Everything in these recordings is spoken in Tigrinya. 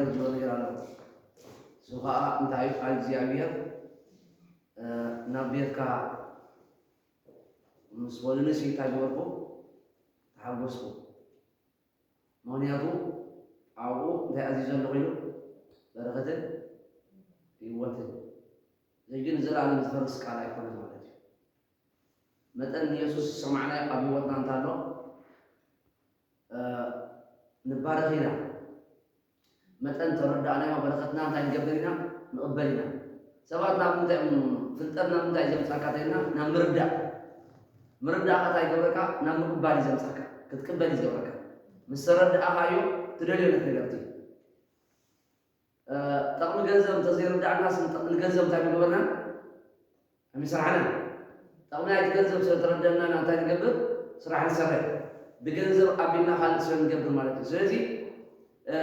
ዝብሎ ነገር ኣሎ። እሱ ከዓ እንታይ እዩ? ቃል እግዚኣብሔር፣ እ፣ ናብ ቤትካ ምስ በሉኒ፣ ሲ እንታይ ገበርኩ? ተሓጎስኩ። ምኽንያቱ ኣብኡ እንታይ ኣዚዙ ኣሎ ኮይኑ? በረኸትን ህይወትን። እዚ ግን ንዘለኣለም ዝፈርስ ቃል ኣይኮነን ማለት እዩ። መጠን ንየሱስ ዝሰማዕናዮ ኣብ ህይወትና እንተሎ፣ እ፣ ንባረኽ ኢና። መጠን ተረዳእናዮ በረኸትና እንታይ ንገብር ኢና? ንቕበል ኢና። ሰባት ናብ ምንታይ እዮም፣ ፍልጠት ናብ ምንታይ ዘምጻካ ተይልና? ናብ ምርዳእ። ምርዳእ ከ እንታይ ይገብረካ? ናብ ምቕባል እዩ ዘምጻካ። ክትቅበል እዩ ዝገብረካ። ምስ ተረዳእኻዮ ትደልዮ ነት ነገር እዩ። እ፣ ጠቕሚ ገንዘብ እንተዘይርዳእናስ ንጠ-፣ ንገንዘብ እንታይ ምገበርና? ኣይምሰራሕናን። ጠቕሚ ናይቲ ገንዘብ ስለ ተረደእና ኢና እንታይ ንገብር? ስራሕ ንሰርሕ። ብገንዘብ ኣቢልና ካልእ ስለ ንገብር ማለት እዩ። ስለዚ፣ እ፣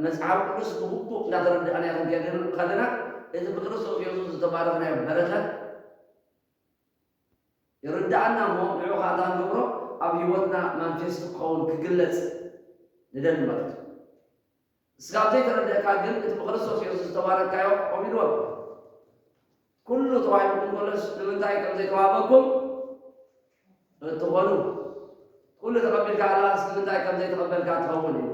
መጽሓፍ ቅዱስ ብግቡእ እንዳተረዳእናዮ ክንከይድ ከለና፣ እቲ ብክርስቶስ የሱስ ዝተባረኽናዮ በረኸት ይርዳእና እሞ፣ ንዑ ኸኣ እንታይ ንገብሮ? ኣብ ህይወትና ማንፌስት ክኸውን፣ ክግለጽ ንደሊ ማለት እዩ። እስኻ ዘይተረድእካ ግን፣ እቲ ብክርስቶስ የሱስ ዝተባረካዮ ከምኡ ኢልዎ፣ "ኩሉ ተዋሂብኩም ከሎስ ንምንታይ ከም ዘይተዋህበኩም እትኾኑ፣ ኩሉ ተቐቢልካ ኣላስ ንምንታይ ከም ዘይተቐበልካ ትኸውን እዩ።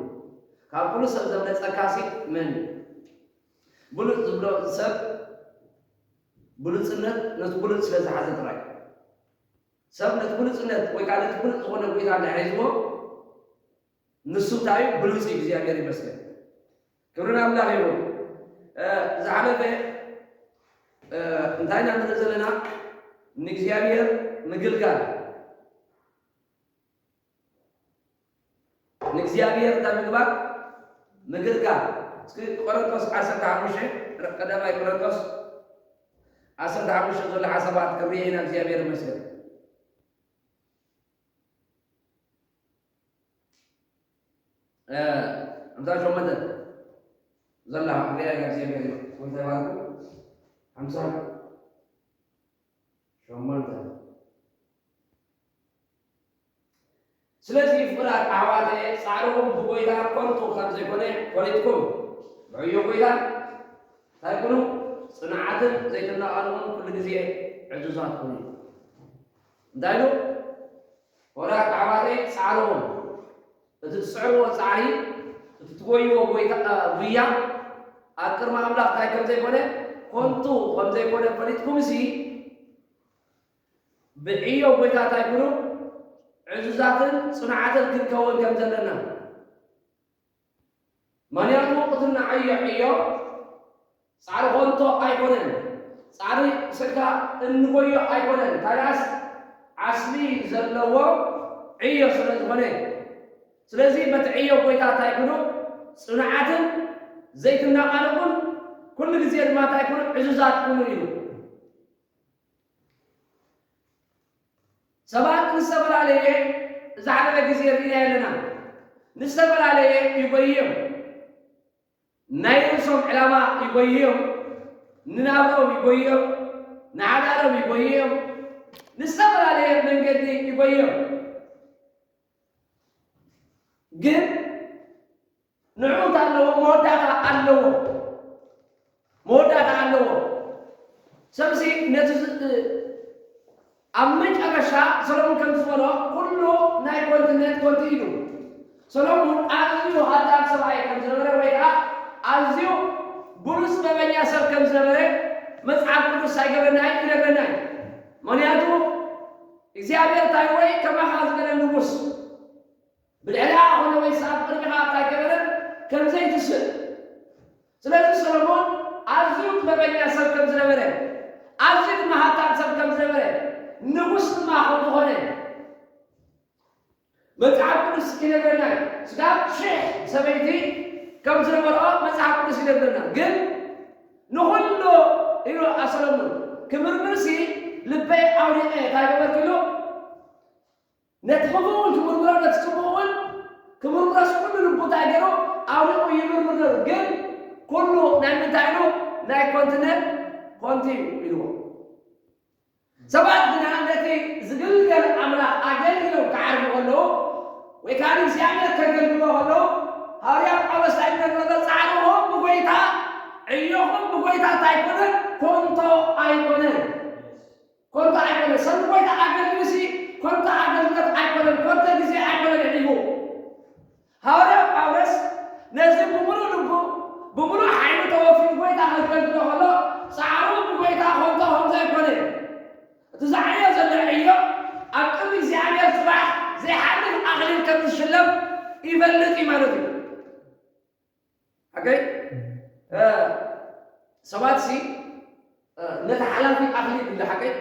ካብ ኩሉ ሰብ ዘብለጸካሲ መን እዩ?" ብሉጽ ዝብሎ ሰብ ብሉጽነት ነቲ ብሉጽ ስለ ዝሓዘ ጥራይ። ሰብ ነቲ ብሉጽነት ወይ ከዓ ነቲ ብሉጽ ዝኾነ ጎይታ እንድሕር ሒዝዎ፣ ንሱ እንታይ እዩ? ብሉጽ እዩ። እግዚኣብሔር ይመስገን። ክብሪ ንኣምላኽ ይኹን። እ፣ ዝሓለፈ፣ እ፣ እንታይ ኢና ንርኢ ዘለና? ንእግዚኣብሔር ምግልጋል። ንእግዚኣብሔር እንታይ ምግባር? ምግልጋል። እስኪ ቆሮንቶስ ዓሰርተ ሓሙሽተ፣ ቀዳማይ ቆሮንቶስ ዓሰርተ ሓሙሽተ ዘሎ ሓሳባት ክንርኢ ኢና። እግዚኣብሔር ይመስገን። እ፣ ሓምሳ ሸሞንተ ዘላ ክንሪኣ ኢና። እግዚኣብሔር ይመስገን። እንታይ ማለት ነው? ሓምሳ ሸሞንተ። ስለዚ ፍቑራት ኣሕዋተየ፣ ጻዕርኹም ብጎይታ ከንቱ ከም ዘይኮነ ፈሊጥኩም፣ ብዕዮ ጎይታ እንታይ ኩኑ? ጽኑዓትን ዘይትነቓነቑን ኩሉ ግዜ ዕዙዛት ኩኑ። እንታይ ኢሉ? ፍቑራት ኣሕዋተየ፣ ጻዕርኹም፣ እቲ ትጽዕርዎ ጻዕሪ፣ እቲ ትጎይዎ ጎይታ፣ ጉያ ኣብ ቅድሚ ኣምላኽ እንታይ ከም ዘይኮነ፣ ከንቱ ከም ዘይኮነ ፈሊጥኩምሲ፣ ብዕዮ ጎይታ እንታይ ኩኑ? ዕዙዛትን ጽኑዓትን ክንከውን ከም ዘለና። ምኽንያቱ እቲ ንዓዮ ዕዮ ጻዕሪ ከንቶ ኣይኮነን። ጻዕሪ ስእካ እንጎዮ ኣይኮነን። ታዲያስ ዓስሊ ዘለዎ ዕዮ ስለ ዝኾነ። ስለዚ በቲ ዕዮ ጎይታ እንታይ ኩኑ? ጽኑዓትን ዘይትናቓነቁን፣ ኩሉ ግዜ ድማ እንታይ ኩኑ? ዕዙዛት ኩኑ ኢሉ። ሰባት ንዝተፈላለየ፣ ዝሓለፈ ግዜ ርኢና ኣለና። ንዝተፈላለየ ይጎይዮም። ናይ ርእሶም ዕላማ ይጎይዮም። ንናብርኦም ይጎይዮም። ንሓዳሮም ይጎይዮም። ንዝተፈላለየ መንገዲ ይጎይዮም። ግን ንዑ እንታይ ኣለዎ? መወዳእታ ኣለዎ። መወዳእታ ኣለዎ። ሰብሲ ነቲ ዝ-፣ ኣብ መጨረሻ ሰሎሞን ከም ዝበሎ፣ ኩሉ ናይ ኮንትነት ኮንቲ ኢሉ። ሰሎሞን ኣዝዩ ሃብታም ሰብኣይ ከም ዝነበረ፣ ወይ ከዓ ኣዝዩ ብሉጽ ጥበበኛ ሰብ ከም ዝነበረ መጽሓፍ ቅዱስ ኣይገብረና እዩ፣ ይነግረና እዩ። ምኽንያቱ እግዚኣብሔር እንታይ ወይ ከማኻ ዝበለ ንጉስ ብልዕሊኣ ኮነ ወይስ ኣብ ቅድሚኻ እንታይ ገበረ ከም ዘይትስእ። ስለዚ ሰሎሞን ኣዝዩ ጥበበኛ ሰብ ከም ዝነበረ፣ ኣዝዩ ድማ ሃብታም ሰብ ከም ዝነበረ፣ ንጉስ ድማ ከም ዝኾነ መጽሓፍ ቅዱስ ይነግረና እዩ። ስጋብ ሽሕ ሰበይቲ ከም ዝነበሮ መጽሓፍ ቅዱስ ይነግረና። ግን ንኹሉ ኢሉ ሰሎሞን ክምርምርሲ ልበይ ኣውሊቐ እንታይ ገበርኩ ኢሉ ነቲ ክፉእ እውን ክምርምሮ፣ ነቲ ጽቡቕ እውን ክምርምሮስ ኩሉ ልቡ እንታይ ገይሩ ኣውሊቑ ይምርምር ነይሩ። ግን ኩሉ ናይ ምንታይ ኢሉ? ናይ ኮንትነት ኮንቲ እዩ ኢልዎ። ሰባት ግና ነቲ ዝግልገል ኣምላኽ ኣገልጊሎም ክዓርፉ ከለዉ፣ ወይ ከኣ ንእግዚኣብሔር ከገልግልዎ ከለዉ፣ ሃዋርያ ጳውሎስ እንታይ ይብል ነበር? ጻዕርኹም ሃዋርያ ጳውሎስ ነዚ ብምሉእ ልቡ ብምሉእ ሓይሉ ተወፊዩ ጎይታ ከገልግሎ ከሎ ጻዕሩ ብጎይታ ከንቶ ከምዚ ኣይኮነን። እቲ ዝዓዮ ዘሎ ዕዮ ኣብ ቅድሚ እግዚኣብሔር ጽባሕ ዘይሓልፍ ኣኽሊል ከም ዝሽለም ይፈልጥ እዩ ማለት እዩ። ሓቀይ ሰባት ሲ ነቲ ሓላፊ ኣኽሊል እንዳ ሓቀይ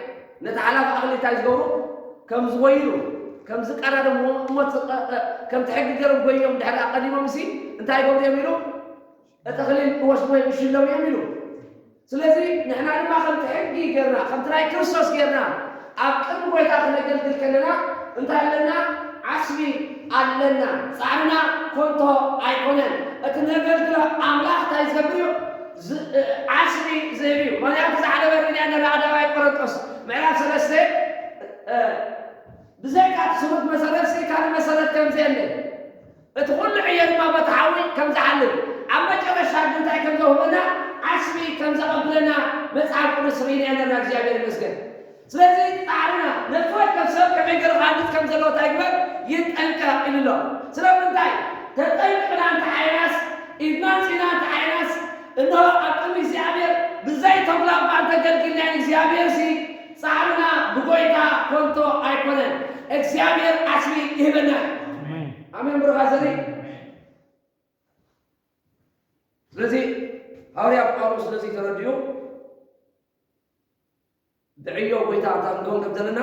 ነቲ ሓላፊ ኣኽሊል እንታይ ዝገብሩ ከም ዝጎይሩ ከም ዝቀዳደምዎ እሞ ከምቲ ሕጊ ገይሮም ጎዮም ድሕሪ ኣቀዲሞም ሲ እንታይ ይገብሩ እዮም ኢሉ እቲ ኣኽሊል ክወስዱ ወይ ክሽለሙ እዮም ኢሉ። ስለዚ ንሕና ድማ ከምቲ ሕጊ ጌርና ከምቲ ናይ ክርስቶስ ጌርና ኣብ ቅድሚ ጎይታ ክነገልግል ከለና እንታይ ኣለና? ዓስቢ ኣለና። ጻዕርና ኮንቶ ኣይኮነን። እቲ ነገልግሎ ኣምላኽ እንታይ ዝገብር እዩ? ዓስቢ ዝህብ እዩ። ምኽንያቱ ዛዕለበ ርኢና ኣለና ቀዳማይ ቆሮንጦስ ምዕራፍ ሰለስተ ብዘይካ እቲ ስሩት መሰረት ሲ ካልእ መሰረት ከም ዘየለ እቲ ኩሉ ዕዮ ድማ በቲ ሓዊ ከም ዝሓልፍ ኣብ መጨረሻ ግን እንታይ ከም ዘውህበና ዓስቢ ከም ዘቐብለና መጽሓፍ ቅዱስ ርኢና ኣለና። እግዚኣብሔር ይመስገን። ስለዚ ጻዕርና ነፍሲ ወከፍ ሰብ ከመይ ገይሩ ክሃንጽ ከም ዘለዎ እንታይ ይግበር ይጠንቀቕ ኢሉ ኣሎ። ስለምንታይ ተጠንቅቕና እንተሓይናስ ኢድና ኣንጺና እንተሓይናስ እንሆ ኣብ ቅድሚ እግዚኣብሔር ብዘይ ተጉላባ እንተገልግልናዮ እግዚኣብሔር ሲ ጻዕርና ብጎይታ ኮንቶ ኣይኮነን። እግዚኣብሔር ዓስቢ ይህበና። ኣሜን። ኣሜን ብሩኻ ዘሪ ስለዚ ሃዋርያ ጳውሎስ ስለዚ ተረዲኡ ድዕዮ ጎይታ እታ ንከውን ከም ዘለና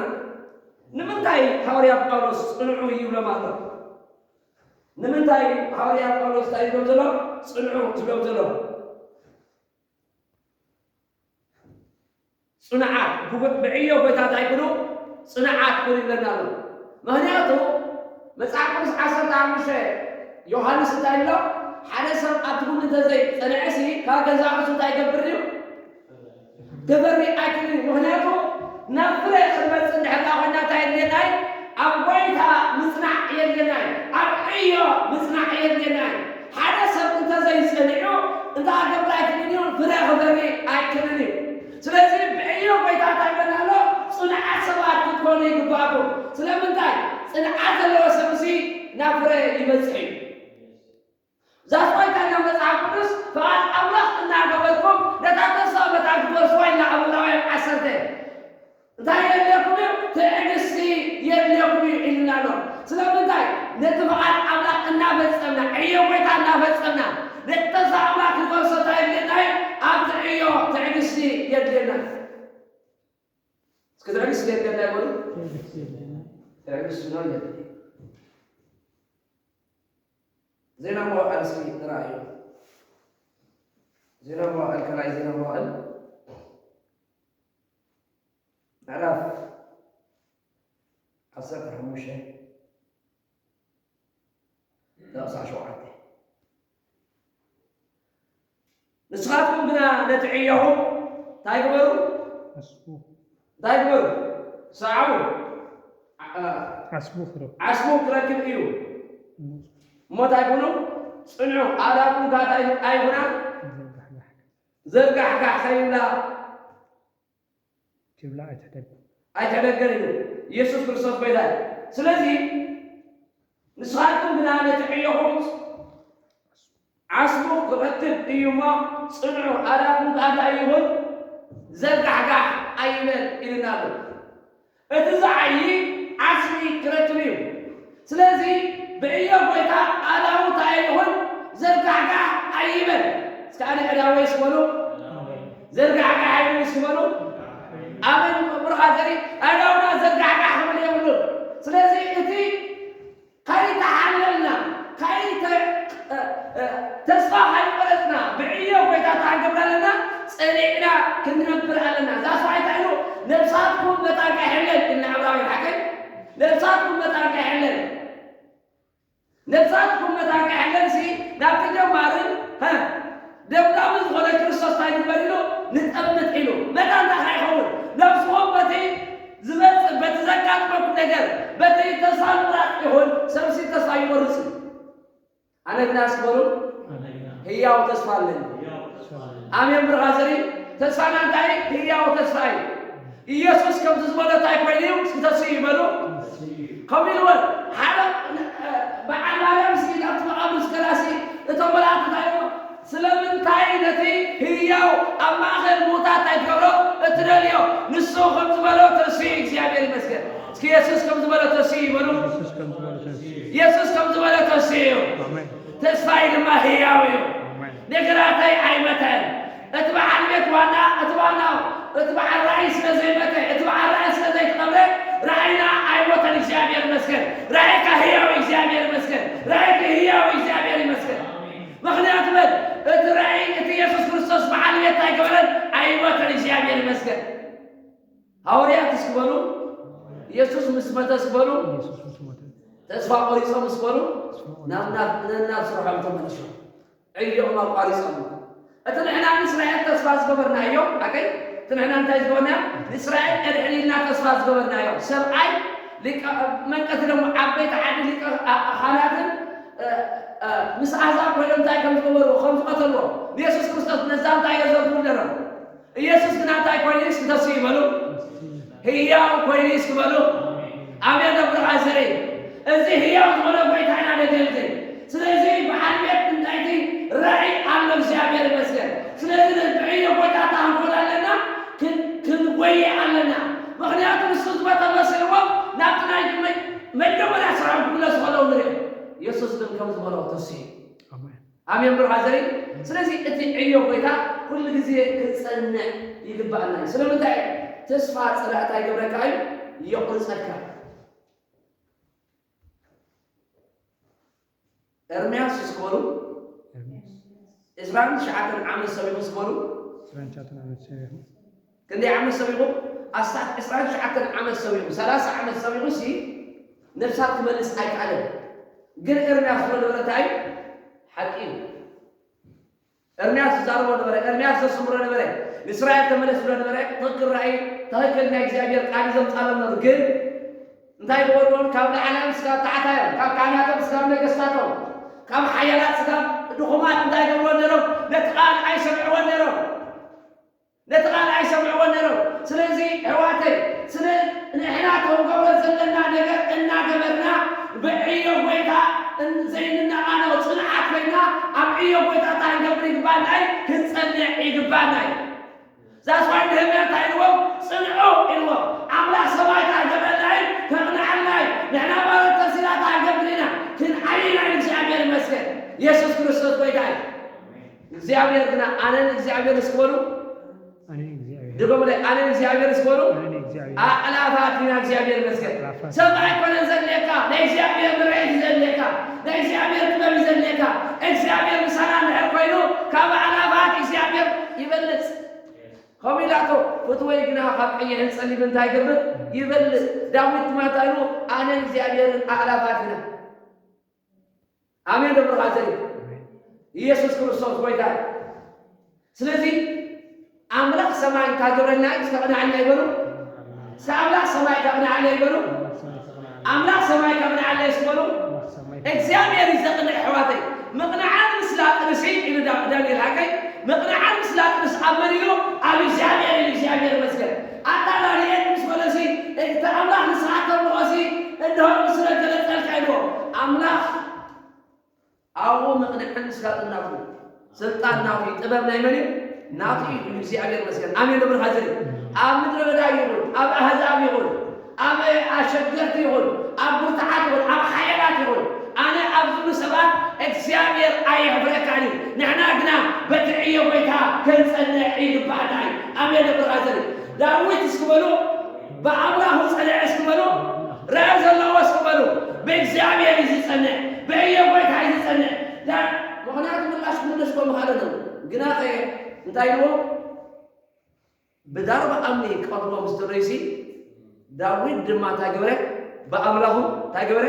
ንምንታይ ሃዋርያ ጳውሎስ ጽንዑ ይብሎም ኣሎ? ንምንታይ ሃዋርያ ጳውሎስ እንታይ ይብሎም ዘሎ? ጽንዑ ዝብሎም ዘሎ ጽንዓት ብዕዮ ጎይታ እንታይ ኩኑ ጽንዓት ኩኑ ይብለና ኣሎ። ምክንያቱ መጽሓፍ ቅዱስ ዓሰርተ ሓሙሽተ ዮሃንስ እንታይ ኣሎ? ሓደ ሰብ ኣብቲ ኩሉ እንተዘይጸንዐሲ ካብ ገዛ ርእሱ እንታይ ይገብር ድዩ? ክበሪ ኣይክእልን እዩ። ምክንያቱ ናብ ፍረ ክንመጽእ እንድሕር ኮይና እንታይ የድልየና እዩ? ኣብ ጎይታ ምጽናዕ የድልየና እዩ። ኣብ ዕዮ ምጽናዕ የድልየና እዩ። ሓደ ሰብ እንተዘይጸኒዑ እንታይ ክገብር ኣይክእልን እዩ? ፍረ ክበሪ ኣይክእልን እዩ። ስለዚ ብዕዮ ጎይታ እንታይ ይበል ኣሎ? ጽኑዓት ሰባት ክትኮኑ ይግባእኩም። ስለምንታይ? ጽንዓት ዘለዎ ሰብሲ ናብ ፍረ ይበጽሕ እዩ። ዛስዋይ እንታይ ኢልና መጽሓፍ ቅዱስ ፍቓድ ኣምላኽ እናገበርኩም ነታ ተስፋ መታን ክትወርስዋ ኢልና ኣብ ዕብራውያን ዓሰርተ እንታይ የድልየኩም እዩ? ትዕግስቲ የድልየኩም እዩ ኢልና ኣሎ። ስለምንታይ? ነቲ ፍቓድ ኣምላኽ እናፈጸምና ዕዮ ጎይታ እናፈጸምና ነቲ ተስፋ ኣምላኽ ክንወርሶ እንታይ የድልየና እዩ? ኣብቲ ዕዮ ትዕግስቲ የድልየና። እስኪ ትዕግስቲ የድልየና ይበሉ። ትዕግስቲ የድልየና። ትዕግስቲ ነው የድልየና። ዜና መዋዕል እስኪ ንርኣዮ። ዜና መዋዕል ካልኣይ ዜና መዋዕል ምዕራፍ ዓሰርተ ሓሙሽተ ጥቕሲ ሸውዓተ ንስኻትኩም ግና ነቲ ዕዮኹም እንታይ ግበሩ? ኣስቡ እንታይ ግበሩ? ሰዓቡ። ዓ- ዓስቡ ክረክብ ዓስቡ ክረክብ እዩ። እሞ እሞ እንታይ ኩኑ? ጽንዑ። ኣእዳውኩም ከኣ እንታይ ኣይኹና? ዘርጋሕጋሕ ዘርጋሕጋሕ ከይብላ ክብላ ኣይትሕደግ። ኣይትሕደገን ኢሉ ኢየሱስ ክርስቶስ ጎይታ እዩ። ስለዚ ንስኻትኩም ግና ነቲ ዕዮኹም ዓስቡ ክረክብ እዩ እሞ ጽንዑ፣ ኣእዳውኩም ከኣ እንታይ ይኹን? ዘርጋሕጋሕ ኣይበል ኢልና ኣሎ። እቲ ዝዓዪ ዓስቢ ክረክብ እዩ። ስለዚ ብዕዮ ጎይታ ኣእዳዉ እንታይ ኣይኹን? ዘርጋሕጋሕ ኣይበል። እስከ ኣነ ዕዳወይ እስበሉ። ዘርጋሕጋሕ ኣይበል እስበሉ። ኣሜን። ብሩኻት ዘሪ ኣእዳውና ዘርጋሕጋሕ ክብል የብሉን። ስለዚ እቲ ከይተሓለልና ከይተ እ- እ- ተስፋ ከይቆረጽና ብዕዮ ጎይታ እንታይ ክንገብር ኣለና? ጸኒዕና ክንነብር ኣለና። ዛስዋይ እንታይ ኢሉ? ነብሳትኩም መታን ከይሕለን ኢልና ዕብራውያን ሓቀይ ነብሳትኩም መታን ከይሕለን ነብሳትኩም መታን ከይሕለን ሲ ናብቲ ጀማርን ሀ ደብዳቢ ዝኾነ ክርስቶስ እንታይ ንግበር ኢሉ ንጠምት ኢሉ መታን እንታይ ከይኸውን ነብስኹም በቲ ዝመጽእ በቲ ዘጋጥመኩም ነገር በቲ ተስፋ ምቑራጽ ይኹን ሰብሲ ተስፋ ይቆርጽ እዩ። ኣነ ግና እስኪ በሉ ህያው ተስፋ ኣለኒ። ኣሜን ብርኻ ዘሪ ተስፋና እንታይ ህያው ተስፋ እዩ። ኢየሱስ ከምዚ ዝበሎ እንታይ ኮይኑ እዩ እስኪ ተስኡ ይበሉ ከምኡ ኢልወን ሓደ በዓል ማርያም እስኪ ናብቲ የሱስ ከም ዝበለ ተስዩ ይበሉ። የሱስ ከም ዝበለ ተስዩ። የሱስ ከም ዝበለ ተስዩ እዩ። ኣሜን። ተስፋይ ድማ ህያው እዩ። ኣሜን። ነገራተይ ኣይመተን። እቲ በዓል ቤት ዋና፣ እቲ ዋና፣ እቲ በዓል ራእይ ስለ ዘይመተ፣ እቲ በዓል ራእይ ስለ ዘይተቐብረ፣ ራእይና ኣይሞተን። እግዚኣብሔር ይመስገን። ራእይካ ህያው እዩ። እግዚኣብሔር ይመስገን። ራእይካ ህያው እዩ። እግዚኣብሔር ይመስገን። ምኽንያቱ በል፣ እቲ ራእይ፣ እቲ የሱስ ክርስቶስ በዓል ቤት ኣይገበረን፣ ኣይሞተን። እግዚኣብሔር ይመስገን። ሃዋርያት እስኪ በሉ፣ የሱስ ምስ መተ እስኪ በሉ፣ የሱስ ምስ ሞተ። ተስፋ ቆሪጾም እስኪ በሉ፣ ተስፋ ቆሪጾም። ናብ፣ ናብ፣ ናብ ስርሖም ተመልሶም። ዕዮኦም ኣቋሪጾም። እቲ ንሕና ንእስራኤል ተስፋ ዝገበርናዮ፣ ኣከይ፣ እቲ ንሕና እንታይ ዝገበርናዮ? ንእስራኤል ነድሕን ኢልና ተስፋ ዝገበርናዮ። ሰብኣይ ሊቀ፣ መንቀቲ ደሞ ዓበይቲ ዓዲ ሊቀ ኣ-፣ ካህናትን፣ እ፣ እ፣ ምስ ኣሕዛብ ኮይኖም እንታይ ከም ዝገበርዎ፣ ከም ዝቐተልዎ፣ ንየሱስ ክርስቶስ ነዛ እንታይ እዮም ዘርድኡ ነይሮም? ኢየሱስ ግና እንታይ ኮይኑ እስኪ ተስዩ ይበሉ? ህያው ኮይኑ እስኪ በሉ። ኣሜን። ብርሃን ዘርኢ እዚ ህያው ዝኾነ ጎይታ ኢና ነገልግል። ስለዚ በዓል ቤት እንታይቲ ራእይ ኣሎ፣ እግዚኣብሔር ይመስገን። ስለዚ ንዕዮ ጎይታ ታንኮል ኣለና፣ ክን-፣ ክንጎየ ኣለና። ምኽንያቱ ንሱ ዝበተ መሲልዎም ናብቲ ናይ መ-፣ መጀመርያ ስራሖም ክምለሱ ከለዉ ንሪኦ። ኢየሱስ ግን ከም ዝበሎ ተስዩ። ኣሜን። ኣሜን ብርሃን ዘርኢ። ስለዚ እቲ ዕዮ ጎይታ ኩሉ ግዜ ክጸንዕ ይግባኣና እዩ። ስለምንታይ? ተስፋ ጸላእታ ይገብረካ እዩ፣ የቑርጸካ። ኤርምያስ እስኪ በሉ፣ ኤርምያስ። ዕስራን ትሽዓተን ዓመት ሰቢኹ እስኪ በሉ። ዕስራን ትሽዓተን ዓመት ሰቢኹ። ክንደይ ዓመት ሰቢኹ? ኣስታት ዕስራን ትሽዓተን ዓመት ሰቢኹ፣ ሰላሳ ዓመት ሰቢኹ ሲ ነፍሳት ክመልስ ኣይከኣለን። ግን ኤርምያስ ዝብሎ ነበረ እንታይ እዩ? ሓቂ እዩ። ኤርምያስ ዝዛረቦ ነበረ፣ ኤርምያስ ዘስምሮ ነበረ፣ ንእስራኤል ተመለስ ዝብሎ ነበረ። ትኽክል ራእይ፣ ትኽክል ናይ እግዚኣብሔር ቃል እዩ ዘምጻሎም ነበሩ። ግን እንታይ ገበርዎም? ካብ ላዕላዮም ስጋብ ታሕታዮም፣ ካብ ካህናቶም ስጋብ ነገስታቶም፣ ካብ ሓያላት ስጋብ ድኹማት እንታይ ገብርዎ ነይሮም? ነቲ ቃል ኣይሰምዕዎን ነይሮም። ነቲ ቃል ኣይሰምዕዎን ነይሮም። ስለዚ ኣሕዋተይ፣ ስለ ንሕና ክንገብሮ ዘለና ነገር እናገበርና፣ ብዕዮ ጎይታ እን-፣ ዘይንነቓነቕ ጽንዓት ኮይና፣ ኣብ ዕዮ ጎይታ እንታይ ክንገብር ይግባና እዩ? ክንጸንዕ ይግባና እዩ። That's why ነህምያ እንታይ ኢልዎም? ጽንዑ ኢልዎም። ኣምላኽ ሰማይ እንታይ ክገብረልና እዩ? ከቕንዓልና እዩ። ንሕና ማለት ተሲላታ ክንገብር ኢና። ክንዓቢ ኢና። እግዚኣብሔር ይመስገን። የሱስ ክርስቶስ ጎይታ እዩ። እግዚኣብሔር ግና፣ ኣነን እግዚኣብሔር እስኪ በሉ። ኣነን እግዚኣብሔር። ድገሙለይ፣ ኣነን እግዚኣብሔር እስኪ በሉ። ኣነን እግዚኣብሔር። ኣእላፋት ኢና፣ እግዚኣብሔር ይመስገን። ኣእላፋት። ሰብ ኣይኮነን ዘድልየካ፣ ናይ እግዚኣብሔር ምርኢት እዩ ዘድልየካ፣ ናይ እግዚኣብሔር ጥበብ እዩ ዘድልየካ። እግዚኣብሔር ምሳና እንድሕር ኮይኑ፣ ካብ ኣእላፋት እግዚኣብሔር ይበልጽ። ከምኡ ኢላቶ፣ ፍትወይ ግና ካብ ቀይሕን ጸሊምን እንታይ ይገብር? ይበልጽ። ዳዊት ድማ እንታይ ኢሉ? ኣነን እግዚኣብሔርን ኣእላፋት ኢና። ኣሜን ዶ ብርሃን ዘርኢ? ኢየሱስ ክርስቶስ ጎይታ እዩ። ስለዚ ኣምላኽ ሰማይ እንታይ ክገብረልና እዩ? ከቕንዓልና ይበሉ። እስከ ኣምላኽ ሰማይ ከቕንዓልና ይበሉ። ኣምላኽ ሰማይ ከቕንዓልና ይስበሉ። እግዚኣብሔር እዩ ዘቕንዕ ኣሕዋተይ። ምቕንዓል ምስላጥንሲ ኢሉ ዳ-፣ ዳንኤል ሓቀይ፣ ምቕንዓል ምስላጥንስ ኣብ መን ኢሉ? ኣብ እግዚኣብሔር ኢሉ። እግዚኣብሔር ይመስገን። ኣታ ዳንኤል ምስ በለሲ፣ እቲ ኣምላኽ ንስኻ ተምልኾሲ፣ እንሆ ንሱ ነገለጸልካ ኢልዎ። ኣምላኽ ኣብኡ ምቕንዕን ምስላጥን ናቱ እዩ። ስልጣን ናቱ እዩ። ጥበብ ናይ መን እዩ? ናቱ እዩ። እግዚኣብሔር ይመስገን። ኣሜን። ደብር ሃዘሪ ኣብ ምድረ በዳ ይኹን፣ ኣብ ኣህዛብ ይኹን፣ ኣብ ኣሸገርቲ ይኹን፣ ኣብ ብርቱዓት ይኹን፣ ኣብ ሓያላት ይኹን፣ ኣነ ኣብ ዝብሉ ሰባት እግዚኣብሔር ኣየሕፍረካን እዩ። ንሕና ግና በቲ ዕዮ ጎይታ ክንጸንዕ ይግባኣና እዩ። ኣሜን። ደብር ሃዘሪ ዳዊት እስኪ በሉ፣ ብኣምላኹ ጸንዐ እስኪ በሉ፣ ራእይ ዘለዎ እስኪ በሉ። ብእግዚኣብሔር እዩ ዝጸንዕ፣ ብዕዮ ጎይታ እዩ ዝጸንዕ። ዳ-፣ ምኽንያቱ ምላሽ ክምለስ እኮ ምኻኣለ ነው። ግናኸ እንታይ ኢልዎ? ብዳርባ ኣምኒ ቀርቦ ምስ ደረይሲ፣ ዳዊት ድማ እንታይ ገበረ? ብኣምላኹ እንታይ ገበረ?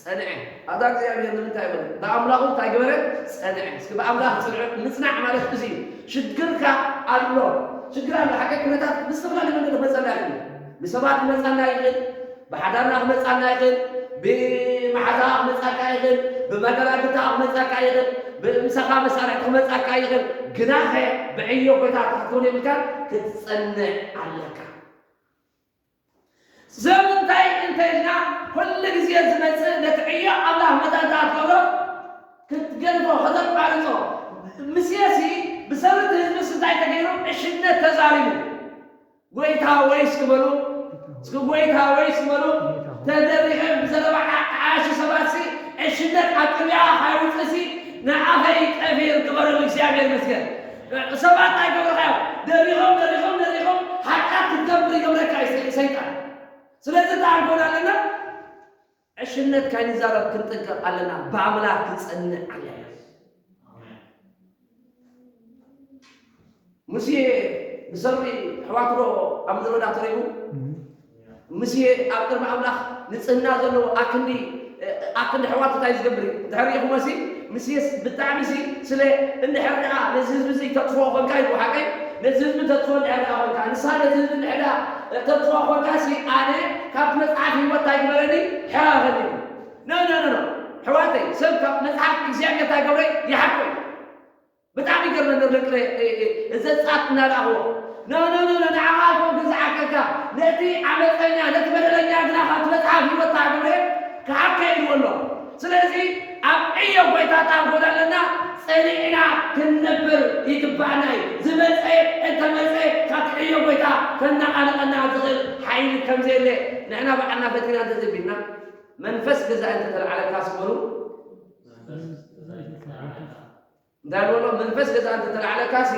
ጸንዐ። ኣታ እግዚኣብሔር ንምንታይ በለ? ብኣምላኹ እንታይ ገበረ? ጸንዐ። እስኪ ብኣምላኽ ጽንዑ፣ ምጽናዕ ማለት እዚ እዩ። ሽግርካ ኣሎ። ሽግር ኣሎ። ሓቂ ኩነታት ብዝተፈላለየ መንገዲ ክመጸና ይኽእል። ብሰባት ክመጸና ይኽእል። ብሓዳርና ክመጸና ይኽእል። ብመሓዛኻ ክመጸካ ይኽእል። ብመደራግታ ክመጸካ ይኽእል። ብምሳኻ መሳርሕቲ ክመጸካ ይኽእል። ግናኸ ብዕዮ ጎይታ ክትከውን የብልካን፣ ክትጸንዕ ኣለካ። ስለምንታይ እንተ ኢልና፣ ኩሉ ግዜ ዝመጽእ ነቲ ዕዮ ኣምላኽ መጠንታ ክትገብሮ ክትገድፎ፣ ከተቋርጾ። ሙሴሲ ብሰብቲ ህዝብስ እንታይ ተገይሩ? ዕሽነት ተዛሪቡ። ጎይታ ወይ እስኪ በሉ፣ እስኪ ጎይታ ወይ ስመሉ ተደሪኸ ብዘረባ ዓሽ ሰባት ሲ ዕሽነት ኣብ ቅድሚያ ካይውፅእ ሲ ንዓኸይ ቀፊር ግበረሉ እግዚኣብሔር ይመስገን። ሰባት ኣይገብረኻዮ ደሪኾም ደሪኾም ደሪኾም ሓጢኣት ክትገብር ይገብረካ እዩ ሰይጣን። ስለዚ እንታይ ክንኮን ኣለና? ዕሽነት ካይንዛረብ ክንጥንቀቕ ኣለና። ብኣምላኽ ክንጸንዕ ኣለና። ሙሴ ብሰሪ ኣሕዋቱ ዶ ኣብ ምድረ በዳ ተሪቡ? ሙሴ ኣብ ቅድሚ ኣምላኽ ንጽህና ዘለዎ ኣክንዲ ኣክንዲ ኣሕዋቱ እንታይ ዝገብር እዩ? እንድሕር ርኢኹሞ ሲ ሙሴስ ብጣዕሚ ሲ ስለ እንድሕር ደኣ ነዚ ህዝቢ እዚ ተጥፍኦ ኮንካ ኢሉ ሓቀይ ነዚ ህዝቢ ተጥፍኦ እንድሕር ደኣ ኮንካ ንስኻ ነዚ ህዝቢ እንድሕር ደኣ ተጥፍኦ ኮንካ ሲ ኣነ ካብቲ መጽሓፍ ህይወት እንታይ ግበረኒ? ሕራኸኒ። ኖ ኖ ኖ ኖ ኣሕዋተይ ሰብ ካብ መጽሓፍ እግዚኣብሔር እንታይ ገብረ ይሓቆ እዩ። ብጣዕሚ ይገርመኒ ኣሎ ቅረ ዘጻት እናረኣኽዎ ኖ ኖ ኖ ኖ ንዓኻ ኣይኮንኩ ዝዓቀካ ነቲ ዓመፀኛ ነቲ በደለኛ ግና ካብቲ መጽሓፍ ህይወት ታግብረ ክሓከ ኢልዎ ኣሎ። ስለዚ ኣብ ዕዮ ጎይታ ታንጎድ ኣለና ጸኒዕና ክንነብር ይግባኣና እዩ። ዝመፀ እንተመፀ ካብቲ ዕዮ ጎይታ ከናቓንቐና ዝኽእል ሓይሊ ከምዘየለ ንሕና ባዕልና ፈቲና እንተዘቢልና መንፈስ ገዛ እንተተላዕለካ ስበሉ እንታይ በሎ መንፈስ ገዛ እንተተላዕለካ ሲ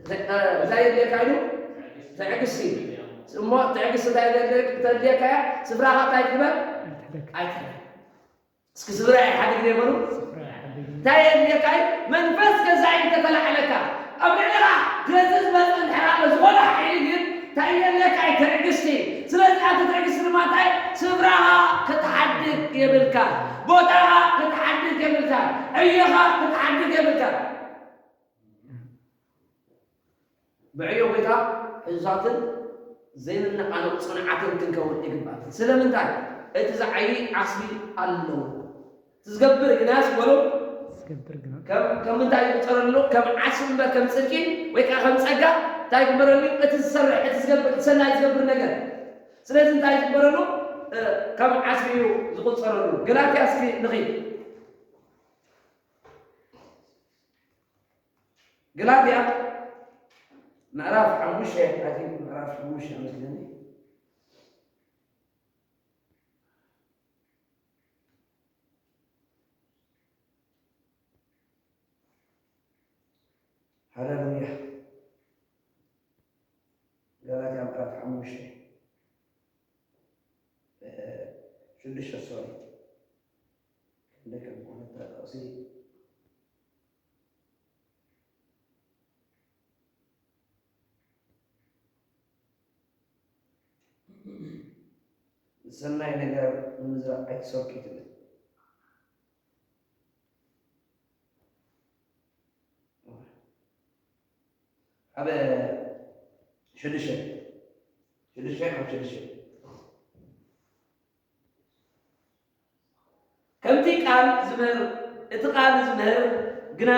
እንታይ የድልየካ ኢሉ ትዕግስቲ እሞ ትዕግስቲ እንታይ ተድልየካ እያ ስፍራኻ እንታይ ትግበር ኣይትሕደግ እስኪ ስፍራ ይሓድግ ዶ ይበሉ እንታይ የድልየካ እዩ መንፈስ ገዛ እንተተላዕለካ ኣብ ልዕሊኻ ገዚ ዝመፅእ እንድሕር ኣሎ ዝኾነ ሓይሊ ግን እንታይ የድልየካ እዩ ትዕግስቲ ስለዚ ኣቲ ትዕግስቲ ድማ እንታይ ስፍራኻ ክትሓድግ የብልካ ቦታኻ ክትሓድግ የብልካ ዕዮኻ ክትሓድግ የብልካ ብዕዮ ጎይታ ሕዙዛትን ዘይንነቓነቕ ጽኑዓትን ክንከውን ይግባእ። ስለምንታይ? እቲ ዝዓዪ ዓስቢ ኣለዎ። እቲ ዝገብር ግናስ በሉ ዝገብር ግና ከም ከም እንታይ ይቁጸረሉ? ከም ዓስቢ እምበር ከም ጽድቂ ወይ ከዓ ከም ጸጋ እንታይ ይግበረሉ? እቲ ዝሰርሕ፣ እቲ ዝገብር፣ እቲ ሰናይ ዝገብር ነገር። ስለዚ እንታይ ይግበረሉ? እ፣ ከም ዓስቢ እዩ ዝቁጸረሉ። ገላትያ እስኪ ንኺድ። ገላትያ ምዕራፍ ሓሙሽተ፣ I think ምዕራፍ ሓሙሽተ መስለኒ። ሃሌሉያ። ገላትያ ምዕራፍ ሓሙሽተ፣ እ፣ ሽዱሽተ፣ ሶሪ። ክንደይ ከም ዝኾነ ጥቕሲ ሰናይ ነገር ንምዝራእ ኣይትሰልኩ ትብል። ኣብ ሽዱሽተ፣ ሽዱሽተ ካብ ሽዱሽተ። ከምቲ ቃል ዝምህር፣ እቲ ቃል ዝምህር ግና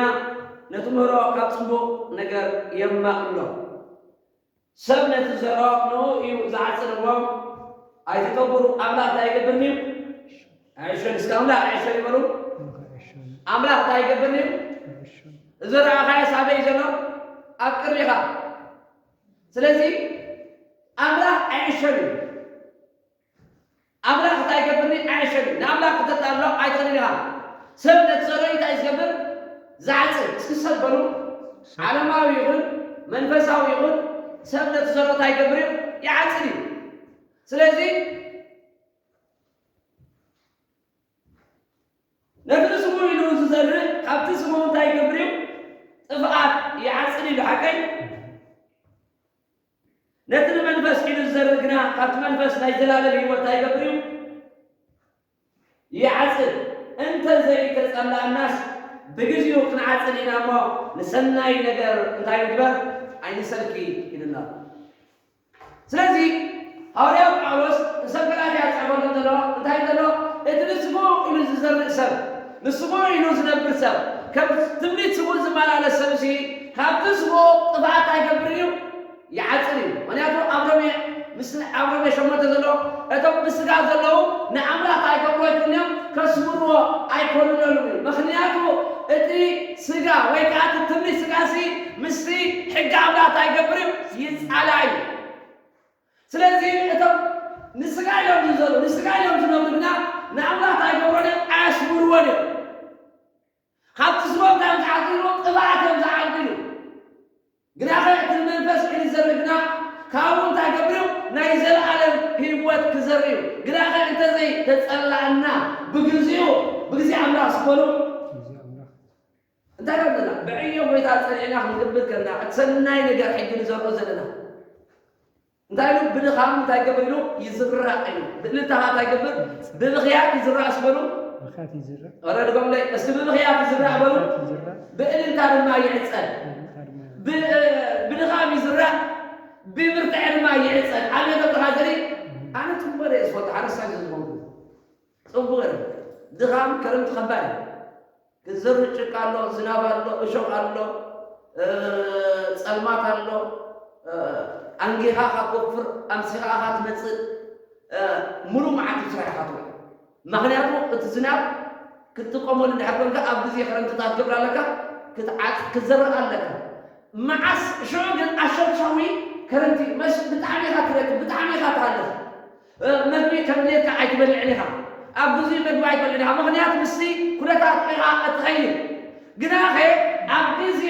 ነቲ ምህሮ ካብ ጽቡቕ ነገር የማቕሎ። ሰብ ነቲ ዝዘርኦ ንኡ እዩ ዝዓጽድ እሞ ኣይትጠብሩ። ኣምላኽ እንታይ ይገብር እዩ? ኣይዕሾን። እስከ ኣምላኽ ኣይዕሾን ይበሉ። ኣምላኽ እንታይ ይገብር እዩ? ዝዘራእኻዮ ሳበይ ዘሎ ኣብ ቅድሚኻ። ስለዚ ኣምላኽ ኣይዕሾን እዩ። ኣምላኽ እንታይ ይገብርኒ? ኣይሸግር። ንኣምላኽ ክተጣሎ ኣይትኽእልን ኢኻ። ሰብ ነቲ ዘርኦ እንታይ ዝገብር? ዝዓጽድ። እስኪ ሰብ በሉ። ዓለማዊ ይኹን መንፈሳዊ ይኹን ሰብ ነቲ ዘርኦ እንታይ ይገብር እዩ? ይዓጽድ እዩ። ስለዚ ነቲ ንስሙ ኢሉ ዝዘርእ ካብቲ ስሙ እንታይ ይገብር እዩ? ጥፍኣት ይዓጽድ እዩ። ሓቀይ ነቲ ንመንፈስ ኢሉ ዝዘርእ ግና ካብቲ መንፈስ ናይ ዘላለም ህይወት እንታይ ይገብር እዩ? ይዓጽድ። እንተ ዘይተጸላእናስ ብግዜኡ ክንዓጽድ ኢና እሞ ንሰናይ ነገር እንታይ ንግበር? ኣይንሰልኪ ኢሉና። ስለዚ ሃዋርያ ጳውሎስ ንሰብ ገላትያ ዝጽሕፈሎም ዘሎ እንታይ ዘሎ እቲ ንስሙ ኢሉ ዝዘርእ ሰብ ንስሙ ኢሉ ዝነብር ሰብ ከም ትምኒት ስሙ ዝመላለስ ሰብሲ ካብቲ ስሙ ጥፍኣት ኣይገብር እዩ ይዓጽድ እዩ። ምኽንያቱ ኣብ ሮሜ ምስ ኣብ ሮሜ ሸሞንተ ዘሎ እቶም ብስጋ ዘለዉ ንኣምላኽ ኣይገብርዎ ኣይኮኑን እዮም ከስምርዎ ኣይኮኑን ኣለዉ እዩ። ምኽንያቱ እቲ ስጋ ወይ ከዓ እቲ ትምኒት ስጋ ሲ ምስቲ ሕጊ ኣምላኽ እንታይ ይገብር እዩ? ይጻላእ እዩ። ስለዚ እቶም ንስጋ ኢሎም ዝዘሩ፣ ንስጋ ኢሎም ዝነብሩ ግና ንኣምላኽ ኣይገብሮን እዮም፣ ኣያስምርዎን እዮም። ካብቲ ስቦም እንታይ እዮም ዝዓግሉ? ቅብኣት እዮም ዝዓግሉ። ግናኸ እቲ መንፈስ ክዝርእ ግና ካብኡ እንታይ ገብር እዩ? ናይ ዘለኣለም ህይወት ክዘርእ እዩ። ግናኸ እንተዘይተጸላእና ብግዚኡ፣ ብግዜ ኣምላኽ ዝበሉ እንታይ ደኣ ዘለና? ብዕዮ ጎይታ ጸኒዕና ክንገብር ከለና፣ እቲ ሰናይ ነገር ሕጂ ንዘርኦ ዘለና። እንታይ ኢሉ? ብድኻም እንታይ ገብር ኢሉ? ይዝራእ ኢሉ። ብእልልታ ኸኣ እንታይ ገብር? ብብኽያት ይዝራእ እስኪ በሉ። ብብኽያት ይዝራእ። ኧረ ድገሙለይ እስኪ፣ ብብኽያት ይዝራእ በሉ። ብብኽያት ይዝራእ። ብእልልታ ድማ ይዕጸድ። ብእልልታ ድማ ይዕጸድ። ብ-፣ ብድኻም ይዝራእ፣ ብብርትዐ ድማ ይዕጸድ። ኣበይ ገብርኻ ዘርኢ? ኣነ ጽቡቕ እየ ዝፈልጦ፣ ሓረስታይ ስለ ዝኾንኩ። ጽቡቕ እየ። ድኻም ክረምቲ ከባድ እዩ። ክትዘርእ ጭቃ ኣሎ፣ ዝናብ ኣሎ፣ እሾኽ ኣሎ፣ እ፣ ጸልማት ኣሎ፣ እ፣ ኣንጊኻ ኢኻ ትወፍር፣ ኣምሲኻ ኢኻ ትመጽእ፣ እ፣ ሙሉእ መዓልቲ ስራሕ ኢኻ ትውዕል። ምኽንያቱ እቲ ዝናብ ክትጥቀመሉ እንድሕር ኮንካ ኣብ ግዜ ክረምቲ እንታይ ክትገብር ኣለካ? ክትዓጽ-፣ ክትዘርእ ኣለካ። መዓስ ሽዑ ግን ኣሸርሻዊ ክረምቲ መስ-፣ ብጣዕሚ ኢኻ ትረክብ፣ ብጣዕሚ ኢኻ ትሃልኽ። እ፣ መግቢ ከም ድሌትካ ኣይትበልዕን ኢኻ። ኣብ ግዜኡ መግቢ ኣይትበልዕን ኢኻ። ምኽንያቱ ምስቲ ኩነታት ኢኻ እትኸይድ። ግናኸ ኣብ ግዜ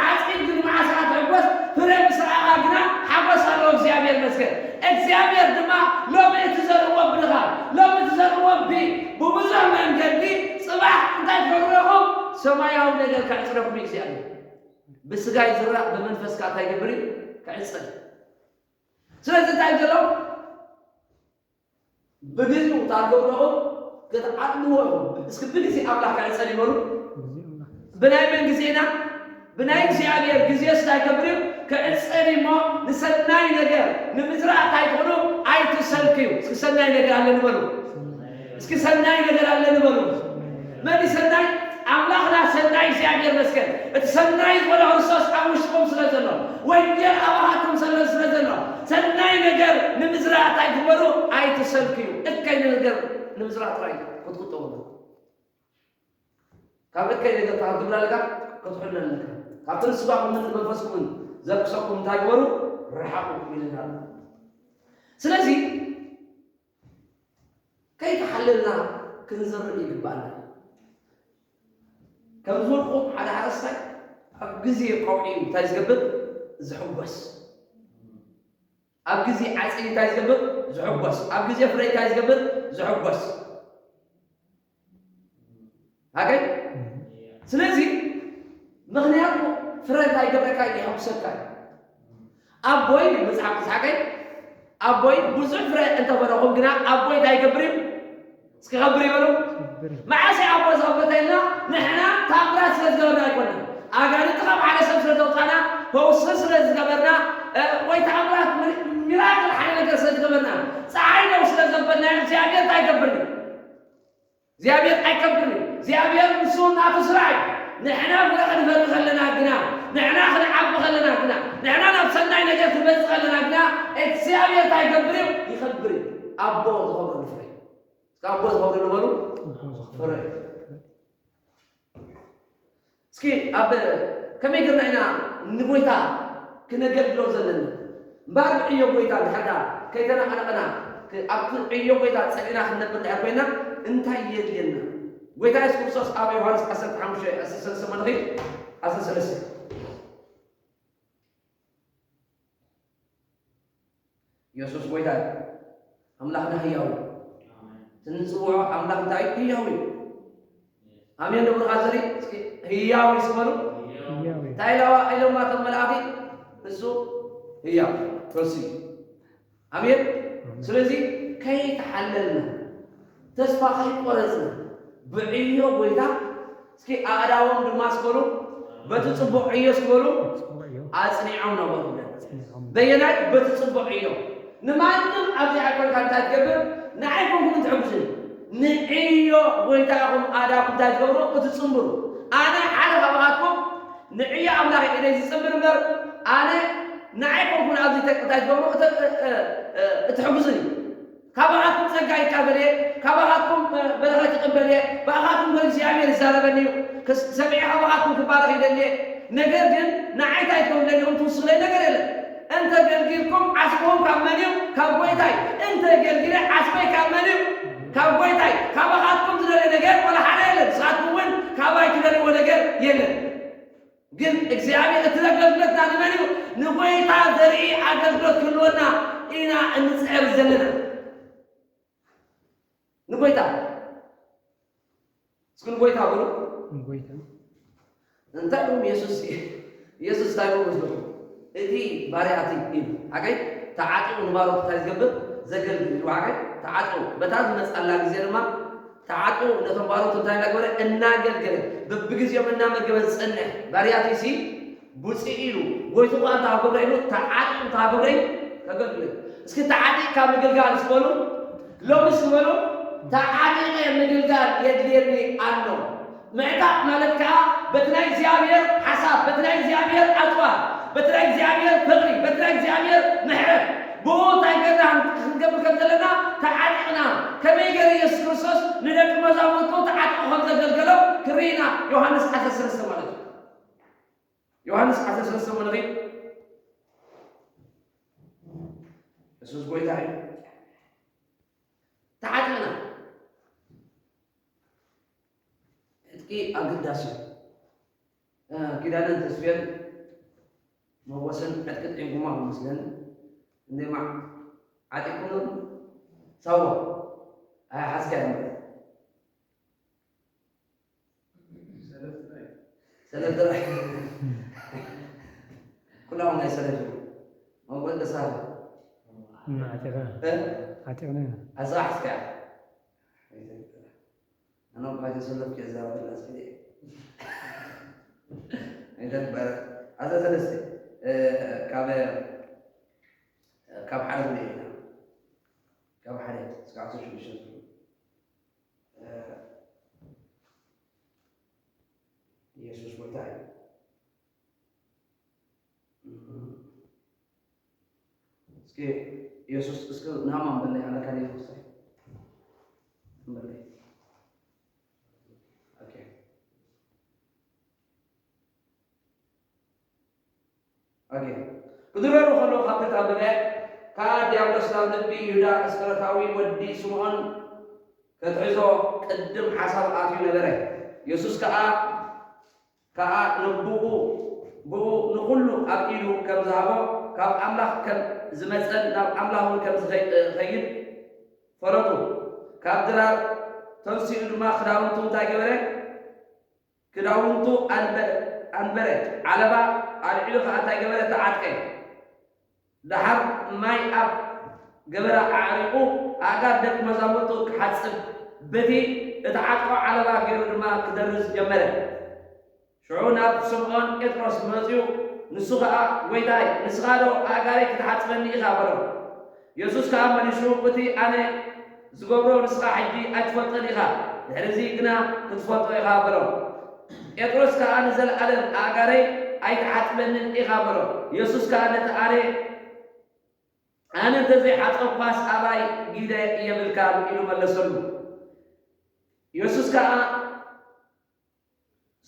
ዓጺድ ግን መዓስ ኢኻ ትሕጎስ? ፍረ ምስ ረኣኻ ግና ሓጎስ ኣለዎ። እግዚኣብሔር ይመስገን። እግዚኣብሔር ድማ ሎሚ እትዘርእዎ ብድኻም፣ ሎሚ እትዘርእዎ ብ-፣ ብብዙሕ መንገዲ ጽባሕ እንታይ ክገብረኩም? ሰማያዊ ነገር ከዕጽደኩም እዩ እግዚኣብሔር። ብስጋ ይዝራእ፣ ብመንፈስ ከኣ እንታይ ይገብር እዩ? ክዕጸድ። ስለዚ እንታይ ዘሎ? ብግዜኡ እታ ገብረኦም ክትዓጽድዎ ኢኹም። እስኪ ብግዜ ኣምላኽ ክዕጸድ ይበሉ። ብግዜ ኣምላኽ። ብናይ መን ግዜ ኢና? ብናይ እግዚኣብሔር ግዜስ እንታይ ይገብር እዩ? ክዕጸድ እዩ እሞ ንሰናይ ነገር ንምዝራእ እንታይ ትኹኑ? ኣይትሰልክዩ። እስኪ ሰናይ ነገር ኣለኒ በሉ። እስኪ ሰናይ ነገር ኣለኒ በሉ። መን እዩ ሰናይ? ኣምላኽና ሰናይ፣ እግዚኣብሔር ይመስገን። እቲ ሰናይ ዝኾነ ክርስቶስ ኣብ ውሽጥኩም ስለ ዘሎ፣ ወንጌል ኣባኻትኩም ስለ፣ ስለ ዘሎ፣ ሰናይ ነገር ንምዝራእ እንታይ ግበሩ? ኣይትሰልክዩ። እከይ ነገር ንምዝራእ ጥራይ ክትቁጠቡ ኣለኩም። ካብ እከይ ነገር ካብ ግብራ ኣለካ ክትሕሉ ኣለካ። ካብቲ ንስጋኹምን መንፈስኩምን ዘርክሰኩም እንታይ ግበሩ? ርሓቑ ኢልና ኣሎ። ስለዚ ከይተሓለልና ክንዘርእ ይግባኣና። ከም ዝበልኩ ሓደ ሓረስታይ ኣብ ግዜ ቀውዒ እንታይ ዝገብር? ዝሕጎስ። ኣብ ግዜ ዓጺድ እንታይ ዝገብር? ዝሕጎስ። ኣብ ግዜ ፍረ እንታይ ዝገብር? ዝሕጎስ። ሃገይ? ስለዚ ምኽንያቱ ፍረ እንታይ ይገብረካ? የሐጉሰካ እዩ። ኣቦይ፣ መጽሓፍ ዝሓቀይ፣ ኣቦይ ብዙሕ ፍረ እንተፈረኹም ግና ኣቦይ እንታይ ይገብር እዩ? እስኪ ከብር ይበሉ። ከብር እዩ። መዓስ እዩ ኣቦ ዘኸበተልና? ንሕና ታምራት ስለ ዝገበርና ኣይኮነን። ኣጋንንቲ ካብ ሓደ ሰብ ስለ ዘውፃና፣ ፈውሲ ስለ ዝገበርና፣ እ፣ ወይ ታምራት፣ ሚራክል ሓደ ነገር ስለ ዝገበርና፣ ፀሓይ ነው ስለ ዘበልና፣ እግዚኣብሔር እንታይ ይገብር እዩ? እግዚኣብሔር ኣይከብርን እዩ። እግዚኣብሔር ንሱ ናቱ ስራሕ እዩ። ንሕና ፍረ ክንፈሪ ከለና ግና፣ ንሕና ክንዓቢ ከለና ግና፣ ንሕና ናብ ሰናይ ነገር ክንመጽእ ከለና ግና፣ እግዚኣብሔር እንታይ ይገብር እዩ? ይኸብር እዩ። ኣቦ ዝኸብረሉ ፍረ እዩ። እስከ ኣቦ ዝኸብረሉ በሉ። ኣቦ ዝኸብረሉ። ፍረ እዩ። እስኪ ኣብ ከመይ ጌርና ኢና ንጎይታ ክነገልግሎ ዘለና? እምበኣር ብዕዮ ጎይታ እንድሕር ደኣ ከይተነቓነቕና፣ ክ-፣ ኣብቲ ዕዮ ጎይታ ጸኒዕና ክንነብር እንድሕር ኮይና፣ እንታይ የድልየና? ጎይታ የሱስ ክርስቶስ ኣብ ዮሃንስ ዓሰርተ ሓሙሽተ ዓሰርተ ሰለስተ መልእኽቲ ዓሰርተ ሰለስተ። የሱስ ጎይታ እዩ። ኣምላኽና ህያው እዩ። እቲ እንጽውዖ ኣምላኽ እንታይ እዩ? ህያው እዩ። ኣሜን ዶ ብሩኻት ዘርኢ? እስኪ ህያው እዩ ዝበሉ። ህያው እዩ። እንታይ ኢለዋ-፣ ኢሎማ እቶም መላእኽቲ? እሱ ህያው እዩ። ተወሲ። ኣሜን። ኣሜን። ስለዚ ከይተሓለልና፣ ተስፋ ከይቆረጽና፣ ብዕዮ ጎይታ እስኪ ኣእዳዎም ድማ እስበሉ፣ በቲ ጽቡቕ ዕዮ እስበሉ፣ ጽቡቕ ዕዮ። ኣጽኒዖም ነበሩ። ኣጽኒዖም። በየናይ? በቲ ጽቡቕ ዕዮ። ንማንም ኣብዚ ኣይኮንካ እንታይ ትገብር፣ ንዓይ ኮንኩም ትሕግዙ። ንዕዮ ጎይታ ኢኹም ኣእዳውኩም እንታይ ትገብሩ፣ እትጽንብሩ። ኣነ ሓደ ካብኣትኩም ንዕዮ ኣምላኽ ኢደይ ዝጽንብር እምበር፣ ኣነ ንዓይ ኮንኩም ኣብዚ ተ-፣ እንታይ ትገብሩ፣ እተ-፣ እ-፣ እ-፣ እ-፣ እትሕግዙኒ። ካባኻትኩም ጸጋ ይቀበል እየ፣ ካባኻትኩም፣ እ፣ በረኸት ይቀበል እየ፣ ብኣኻትኩም እውን እግዚኣብሔር ይዛረበኒ እዩ። ክስ-፣ ሰሚዐ ካባኻትኩም ክባረኽ ይደሊ እየ። ነገር ግን ንዓይ እንታይ ትገብሩ ደሊኹም ትውስኹለይ ነገር የለን። እንተ ገልጊልኩም ዓስብኹም ካብ መን እዩ? ካብ ጐይታይ። እንተ ገልጊለ ዓስበይ ካብ መን እዩ? ካብ ጐይታይ። ካባኻትኩም ዝደልዮ ነገር ዋላ ሓደ የለን። ንስኻትኩም እውን ካባይ ትደልይዎ ነገር የለን። ግን እግዚኣብሔር እቲ ኣገልግሎትና ንመን እዩ? ንጐይታ ዘርኢ ኣገልግሎት ክህልወና ኢና እንጽዕር ዘለና። ንጎይታ እስኪ ንጎይታ በሉ። ንጎይታ እንታይ ደሞ የሱስ የሱስ እንታይ ደሞ መስለኩም? እቲ ባርያ እቲ ኢሉ ሓገይ ተዓጢቑ ንባሮት እንታይ ዝገብር ዘገልግል ኢሉ ሓገይ ተዓጢቑ በታ ዝመጻላ ግዜ ድማ ተዓጢቑ ነቶም ባሮት እንታይ እናገበረ እናገልገለ በብግዜኦም እናመገበ ዝጸንሕ ባርያ እቲ ሲ ብፅእ ኢሉ ጎይትኡ ኣንታ ክገብረ ኢሉ ተዓጢቑ እታ ክገብረ እዩ ከገልግል እዩ። እስኪ ተዓጢቕካ ምግልጋል ዝበሉ ሎሚ ዝበሉ ተዓጢቐ ምግልጋል የድልየኒ ኣሎ። ምዕጣቕ ማለት ከዓ በቲ ናይ እግዚኣብሔር ሓሳብ በቲ ናይ እግዚኣብሔር ኣፅዋር በቲ ናይ እግዚኣብሔር ፍቕሪ በቲ ናይ እግዚኣብሔር ምሕረት ብኡ እንታይ ገርና ክንገብር ከም ዘለና ተዓጢቕና ከመይ ገይሩ የሱስ ክርስቶስ ንደቂ መዛሙርቱ ተዓጢቑ ከም ዘገልገሎ ክርኢና ዮሃንስ ዓሰርተ ሰለስተ ማለት እዩ። ዮሃንስ ዓሰርተ ሰለስተ ንርኢ። የሱስ ጎይታ እዩ። ተዓጢቕና። ዕጥቂ ኣገዳሲ እዩ። ኪዳነን ተስፍየን መጎስን ዕጥቂ ጥዒንኩማ ክመስለኒ እንዴ ማዕ ዓጢቕኩም ሳዋ ኣይሓዝካዮ ማለት ሰለፍ ጥራይ ኩላኹም ናይ ሰለፍ እዩ መጎስ ደሳለ ዓጢቕና ዓጢቕና ኣዛ ሓዝካዮ ኣነ እኳ ተሰለፍኩ የዛረበላ ስለ ኣይተግበረ ኣዛ ሰለስተ ካብ ካብ ሓደ ዝለየ ካብ ሓደ እስካዕ ሽዱሽተ ኢየሱስ ጎይታ እዩ። እስኪ ኢየሱስ እስኪ ናማ በለይ ኣለካ ኢየሱስ በለይ ኦኬ ኦኬ ክድረሩ ከለዉ ካብ ተጣበበ ከኣ ዲያብሎስ ናብ ልቢ ይሁዳ እስከረታዊ ወዲ ስምዖን ከትሕዞ ቅድም ሓሳብ ኣትዩ ነበረ። የሱስ ከኣ ከኣ ንብኡ ብኡ ንኹሉ ኣብ ኢዱ ከም ዝሃቦ ካብ ኣምላኽ ከም ዝመጸን ናብ ኣምላኽ እውን ከም ዝኸይድ ፈለጡ። ካብ ድራር ተንሲኡ ድማ ክዳውንቱ እንታይ ገበረ? ክዳውንቱ ኣንበረ፣ ዓለባ ኣልዒሉ ኸዓ እንታይ ገበረ? ተዓጥቀ። ደሓር ማይ ኣብ ገበራ ኣዕሪቑ ኣእጋር ደቂ መዛሙርቱ ክሓጽብ በቲ እተዓጥቆ ዓለባ ገይሩ ድማ ክደርዝ ጀመረ። ሽዑ ናብ ስምዖን ጴጥሮስ መጺኡ ንሱ ኸኣ ጐይታይ፣ ንስኻ ዶ ኣእጋረይ ክትሓጽበኒ ኢኻ? በሎ። የሱስ ከኣ መሊሱ እቲ ኣነ ዝገብሮ ንስኻ ሕጂ ኣይትፈልጦን ኢኻ፣ ድሕሪ እዚ ግና ክትፈልጦ ኢኻ በሎ። ጴጥሮስ ከኣ ንዘለኣለም ኣእጋረይ ኣይትሓጽበንን ኢኻ በሎ። የሱስ ከኣ ነቲ ኣነ ኣነ እንተዘይሓጸብኳስ ኣባይ ግደ የብልካን ኢሉ መለሰሉ። የሱስ ከኣ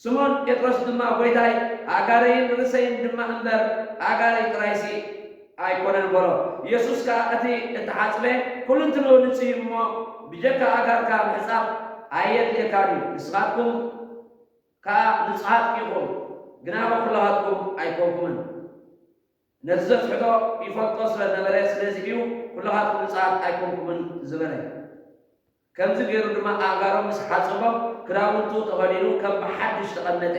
ስሞን ጴጥሮስ ድማ ጐይታይ፣ ኣእጋረይን ርእሰይን ድማ እምበር ኣእጋረይ ጥራይሲ ኣይኮነን በሎ። የሱስ ከኣ እቲ እተሓጽበ ኩልንትንኡ ንጽህ እዩ እሞ ብጀካ ኣእጋርካ ምሕጻብ ኣየድልየካን እዩ። ንስኻትኩም ከኣ ንጹሃት ኢኹም፣ ግናኸ ኩልኻትኩም ኣይኮንኩምን። ነቲ ዘትሕቶ ይፈልጦ ስለ ዝነበረ፣ ስለዚ እዩ ኩልኻትኩም ንጹሃት ኣይኮንኩምን ዝበለ። ከምዚ ገይሩ ድማ ኣእጋሮም ምስ ሓጸቦም፣ ክዳውንቱ ተኸዲኑ ከም ብሓድሽ ተቐመጠ።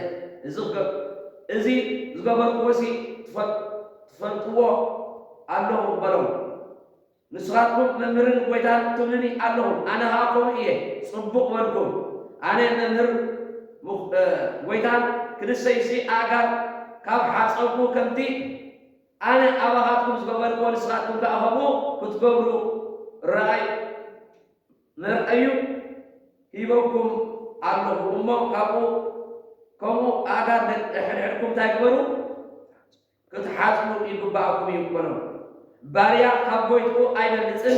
እዚ ዝገበርክዎሲ ትፈልጥዎ ኣለኹም በሎም። ንስኻትኩም መምህርን ጐይታን ትብሉኒ ኣለኹም፣ ኣነ ኸኣ ከምኡ እየ። ጽቡቕ በልኩም። ኣነ መምህር ጐይታን ክንሰይሲ ኣእጋር ካብ ሓጸብኩ፣ ከምቲ ኣነ ኣባኻትኩም ዝገበርክዎ ንስኻትኩም ከኣ ከምኡ ክትገብሩ ርኣይ መርኣዩ ሂበኩም ኣለኹ እሞ ካብኡ ከምኡ ኣእጋር ደቂ ሕድሕድኩም እንታይ ግበሩ ክትሓጽቡ ይግባኣኩም እዩ በሎም። ባርያ ካብ ጎይትኡ ኣይበልጽን፣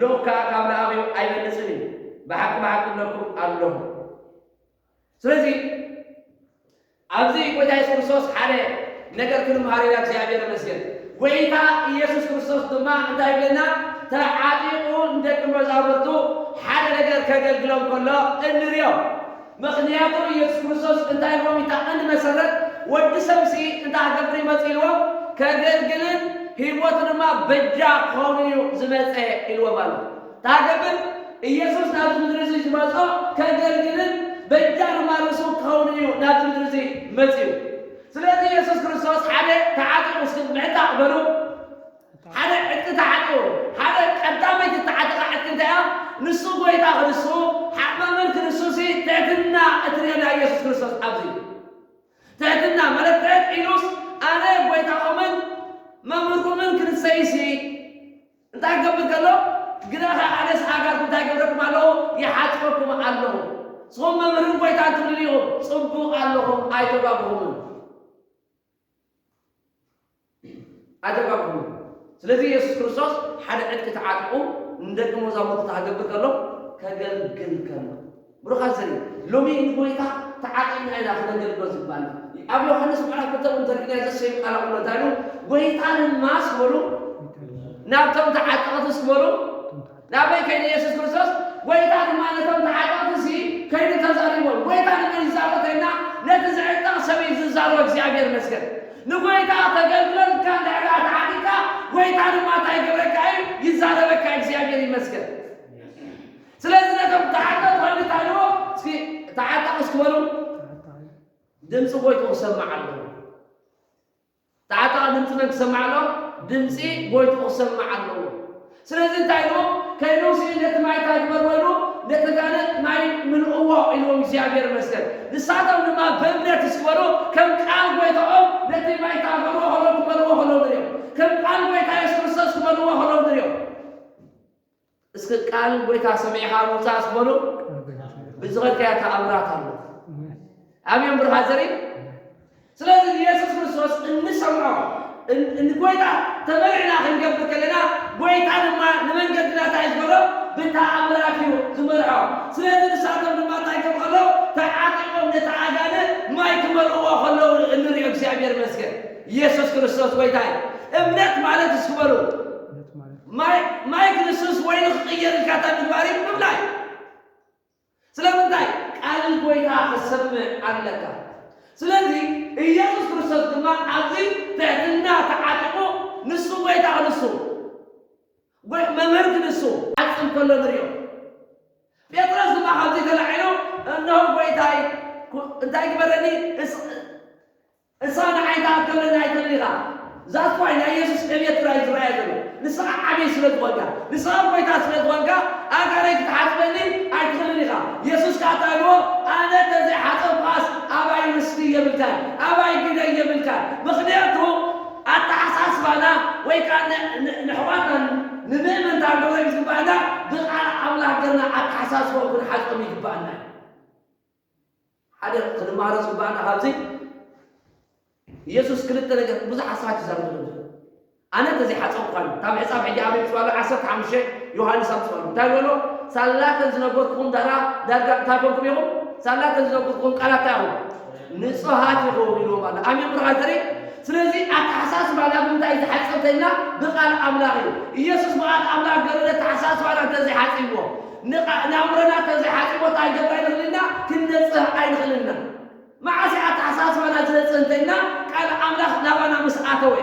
ልኡኽ ከኣ ካብ ለኣኺኡ ኣይበልጽን እዩ። ብሓቂ ብሓቂ እብለኩም ኣለኹ። ስለዚ ኣብዚ ጎይታ የሱስ ክርስቶስ ሓደ ነገር ክንምሃር ኢና እግዚኣብሔር ይመስገን። ጎይታ ኢየሱስ ክርስቶስ ድማ እንታይ ይብለና? ተዓጢቑ ንደቂ መዛሙርቱ ሓደ ነገር ከገልግሎም ከሎ እንሪኦ። ምኽንያቱ ኢየሱስ ክርስቶስ እንታይ ኢልዎም? እታ ቀንዲ መሰረት፣ ወዲ ሰብሲ እንታይ ክገብር ይመጽእ ኢልዎም? ከገልግልን ህይወቱ ድማ በጃ ክኸውን እዩ ዝመጸ ኢልዎም ኣሎ። እንታይ ክገብር? ኢየሱስ ናብዚ ምድሪ እዚ ዝመጾ ከገልግልን በጃ ድማ ርእሱ ክኸውን እዩ ናብዚ ምድሪ እዚ መጺኡ። ስለዚ ኢየሱስ ክርስቶስ ሓደ ተዓጢቑ፣ እስኪ ምዕጣቕ በሉ፣ ሓደ ዕጥቂ ተዓጢቑ፣ ሓደ ቀዳመይቲ ተዓጢቓ ዕጥቂ እንታይ እያ? ንሱ ጎይታ ክንሱ፣ ሓማምን ክንሱ ሲ ትሕትና እትርእየና ኢየሱስ ክርስቶስ ኣብዚ እዩ። ትሕትና ማለት ትሕት ኢሉስ ኣነ ጎይታኹምን መምህርኩምን ክንሰይሲ እንታይ ክገብር ከሎ? ግናኸ ኣነስ ኣጋርኩም እንታይ ገብረኩም ኣለኹ? ይሓጽበኩም ኣለኹ። ንስኹም መምህርን ጎይታን ትብሉ ኢኹም፣ ጽቡቕ ኣለኹም፣ ኣይተጓግኹምን። ኣይተጓግኹምን። ስለዚ ኢየሱስ ክርስቶስ ሓደ ዕጥቂ ተዓጢቑ ንደቂ መዛሙርቱ እንታይ ክገብር ከሎ? ከገልግል ከሎ። ብሩኻት ዘርኢ ሎሚ ንጎይታ ተዓጢቕና ኢና ክነገልግሎ ዝግባና። ኣብ ዮሃንስ ምዕራፍ ክልተ እውን ተሪእና ዘሰዩ ቃል ኣሎ እንታይ ኢሉ? ጎይታ ድማ ስበሉ ናብቶም ተዓጠቕቲ ስበሉ ናበይ ከይደ ኢየሱስ ክርስቶስ? ጎይታ ድማ ነቶም ተዓጠቕቲ ሲ ከይዱ ተዛሪቦም። ጎይታ ንመን ይዛረብ ተይልና ነቲ ዝዕጠቕ ሰብ እዩ ዝዛረቦ። እግዚኣብሔር ይመስገን። ንጎይታ ተገልግለልካ እንድሕር ደኣ ተዓጢቕካ ጎይታ ድማ እንታይ ይገብረካ እዩ? ይዛረበካ። እግዚኣብሔር ይመስገን። ስለዚ ነቶም ተዓጠቕቲ ኮይኑ እንታይ ኢልዎ? እስኪ ተዓጠቕ እስኪ በሉ። ድምፂ ጎይትኡ ክሰማዕ ኣለዎ። ተዓጠቕ ድምፂ መን ክሰማዕ ኣለዎ? ድምፂ ጎይትኡ ክሰማዕ ኣለዎ። ስለዚ እንታይ ኢልዎ? ከይዱ ሲ ነቲ ማይ እንታይ ግበርዎ ኢሉ? ነቲ ጋንት ማይ ምልእዎ ኢልዎም። እግዚኣብሔር ይመስገን። ንሳቶም ድማ ብእምነት እስኪ በሉ ከም ቃል ጎይትኦም ነቲ ማይ እንታይ ክገብርዎ ከለዉ? ክመልእዎ ከለዉ ንሪኦም። ከም ቃል ጎይታ የሱስ ክርስቶስ ክመልእዎ ከለዉ ንሪኦም። እስኪ ቃል ጎይታ ሰሚዕኻ ምውፃእ እስኪ በሉ። ብዝኸድካዮ ተኣምራት ኣሎ። ኣሜን ብሩኻት ዘርኢ። ስለዚ ንየሱስ ክርስቶስ እንሰምዖ ን- ንጎይታ ተመሪዕና ክንገብር ከለና ጎይታ ድማ ንመንገድና እንታይ ዝገበሮ? ብተኣምራት እዩ ዝመርሖ። ስለዚ ንሳቶም ድማ እንታይ ክገብሩ ከለዉ? ተዓጢቖም ነቲ ኣጋንንት ማይ ክመልእዎ ከለዉ እንሪኦ። እግዚኣብሔር ይመስገን። ኢየሱስ ክርስቶስ ጎይታ እዩ። እምነት ማለት እስኪ በሉ እምነት ማለት ማይ ማይ ክንስንስ ወይኒ ክቕየር ኢልካ እንታይ ምግባር እዩ? ምብላይ። ስለምንታይ? ቃል ጎይታ ክትሰምዕ ኣለካ። ስለዚ ኢየሱስ ክርስቶስ ድማ ኣብዚ ትሕትና ተዓጢቑ ንሱ ጎይታ ክንሱ፣ ጎይ- መምህር ክንሱ ዓጽም ከሎ ንሪኦ። ጴጥሮስ ድማ ካብዚ ተላዒሉ እንሆ ጎይታይ፣ ኩ- እንታይ ግበረኒ? እስ- እሳ ንዓይ ትኣክለኒ ኣይትኽእልን ኢኻ። That's why ናይ የሱስ ዕብየት ጥራይ ዝረኣየ ዘሎ። ንስኻ ዓብዪ ስለ ዝኾንካ፣ ንስኻ ጎይታ ስለ ዝኾንካ ኣጋረይ ክትሓጽበኒ ኣይትኽእልን ኢኻ። የሱስ ከኣ እንታይ ኢልዎ? ኣነ ተዘይሓጸብኳስ ኣባይ ርስቲ የብልካን፣ ኣባይ ግደይ የብልካን። ምኽንያቱ ኣተሓሳስባና ወይ ከኣ ን- ን- ንሕዋትና ንምእመንታ ንገብሮ ዝግባኣና ብቓል ኣምላኽ ገርና ኣተሓሳስቦም ክንሓጾም ይግባኣና እዩ። ሓደ ክንመሃሮ ዝግባኣና ካብዚ ኢየሱስ ክልተ ነገር ብዙሕ ሓሳባት ይዛረብ ዘሎ። ኣነ እንተዘይሓጸብኳን ካብ ሕጻብ ሕጂ ኣበይ ምጽዋሎ ዓሰርተ ሓሙሽተ ዮሃንስ ኣምጽዋሎ እንታይ በሎ? ሳላተን ዝነገርኩኹም ዳራ ዳርጋ እንታይ ኮንኩም ኢኹም? ሳላተን ዝነገርኩኹም ቃላት እንታይ ኢኹም? ንጹሃት ኢኹም ኢልዎም ኣሎ። ኣሜን ብርሃን ዘርኢ። ስለዚ ኣተሓሳስባና ብምንታይ ዝሓጸብ ተይልና ብቃል ኣምላኽ እዩ። ኢየሱስ ብቃል ኣምላኽ ገረደ ኣተሓሳስባና እንተዘይሓጺብዎ ንኣእምሮና እንተዘይሓጺብዎ እንታይ ገብር ኣይንኽእልና ክንነጽህ ኣይንኽእልና። መዓስ ኣተሓሳስባና ዝነጽህ እንተይልና ቃል ኣምላኽ ናባና ምስ ኣተወ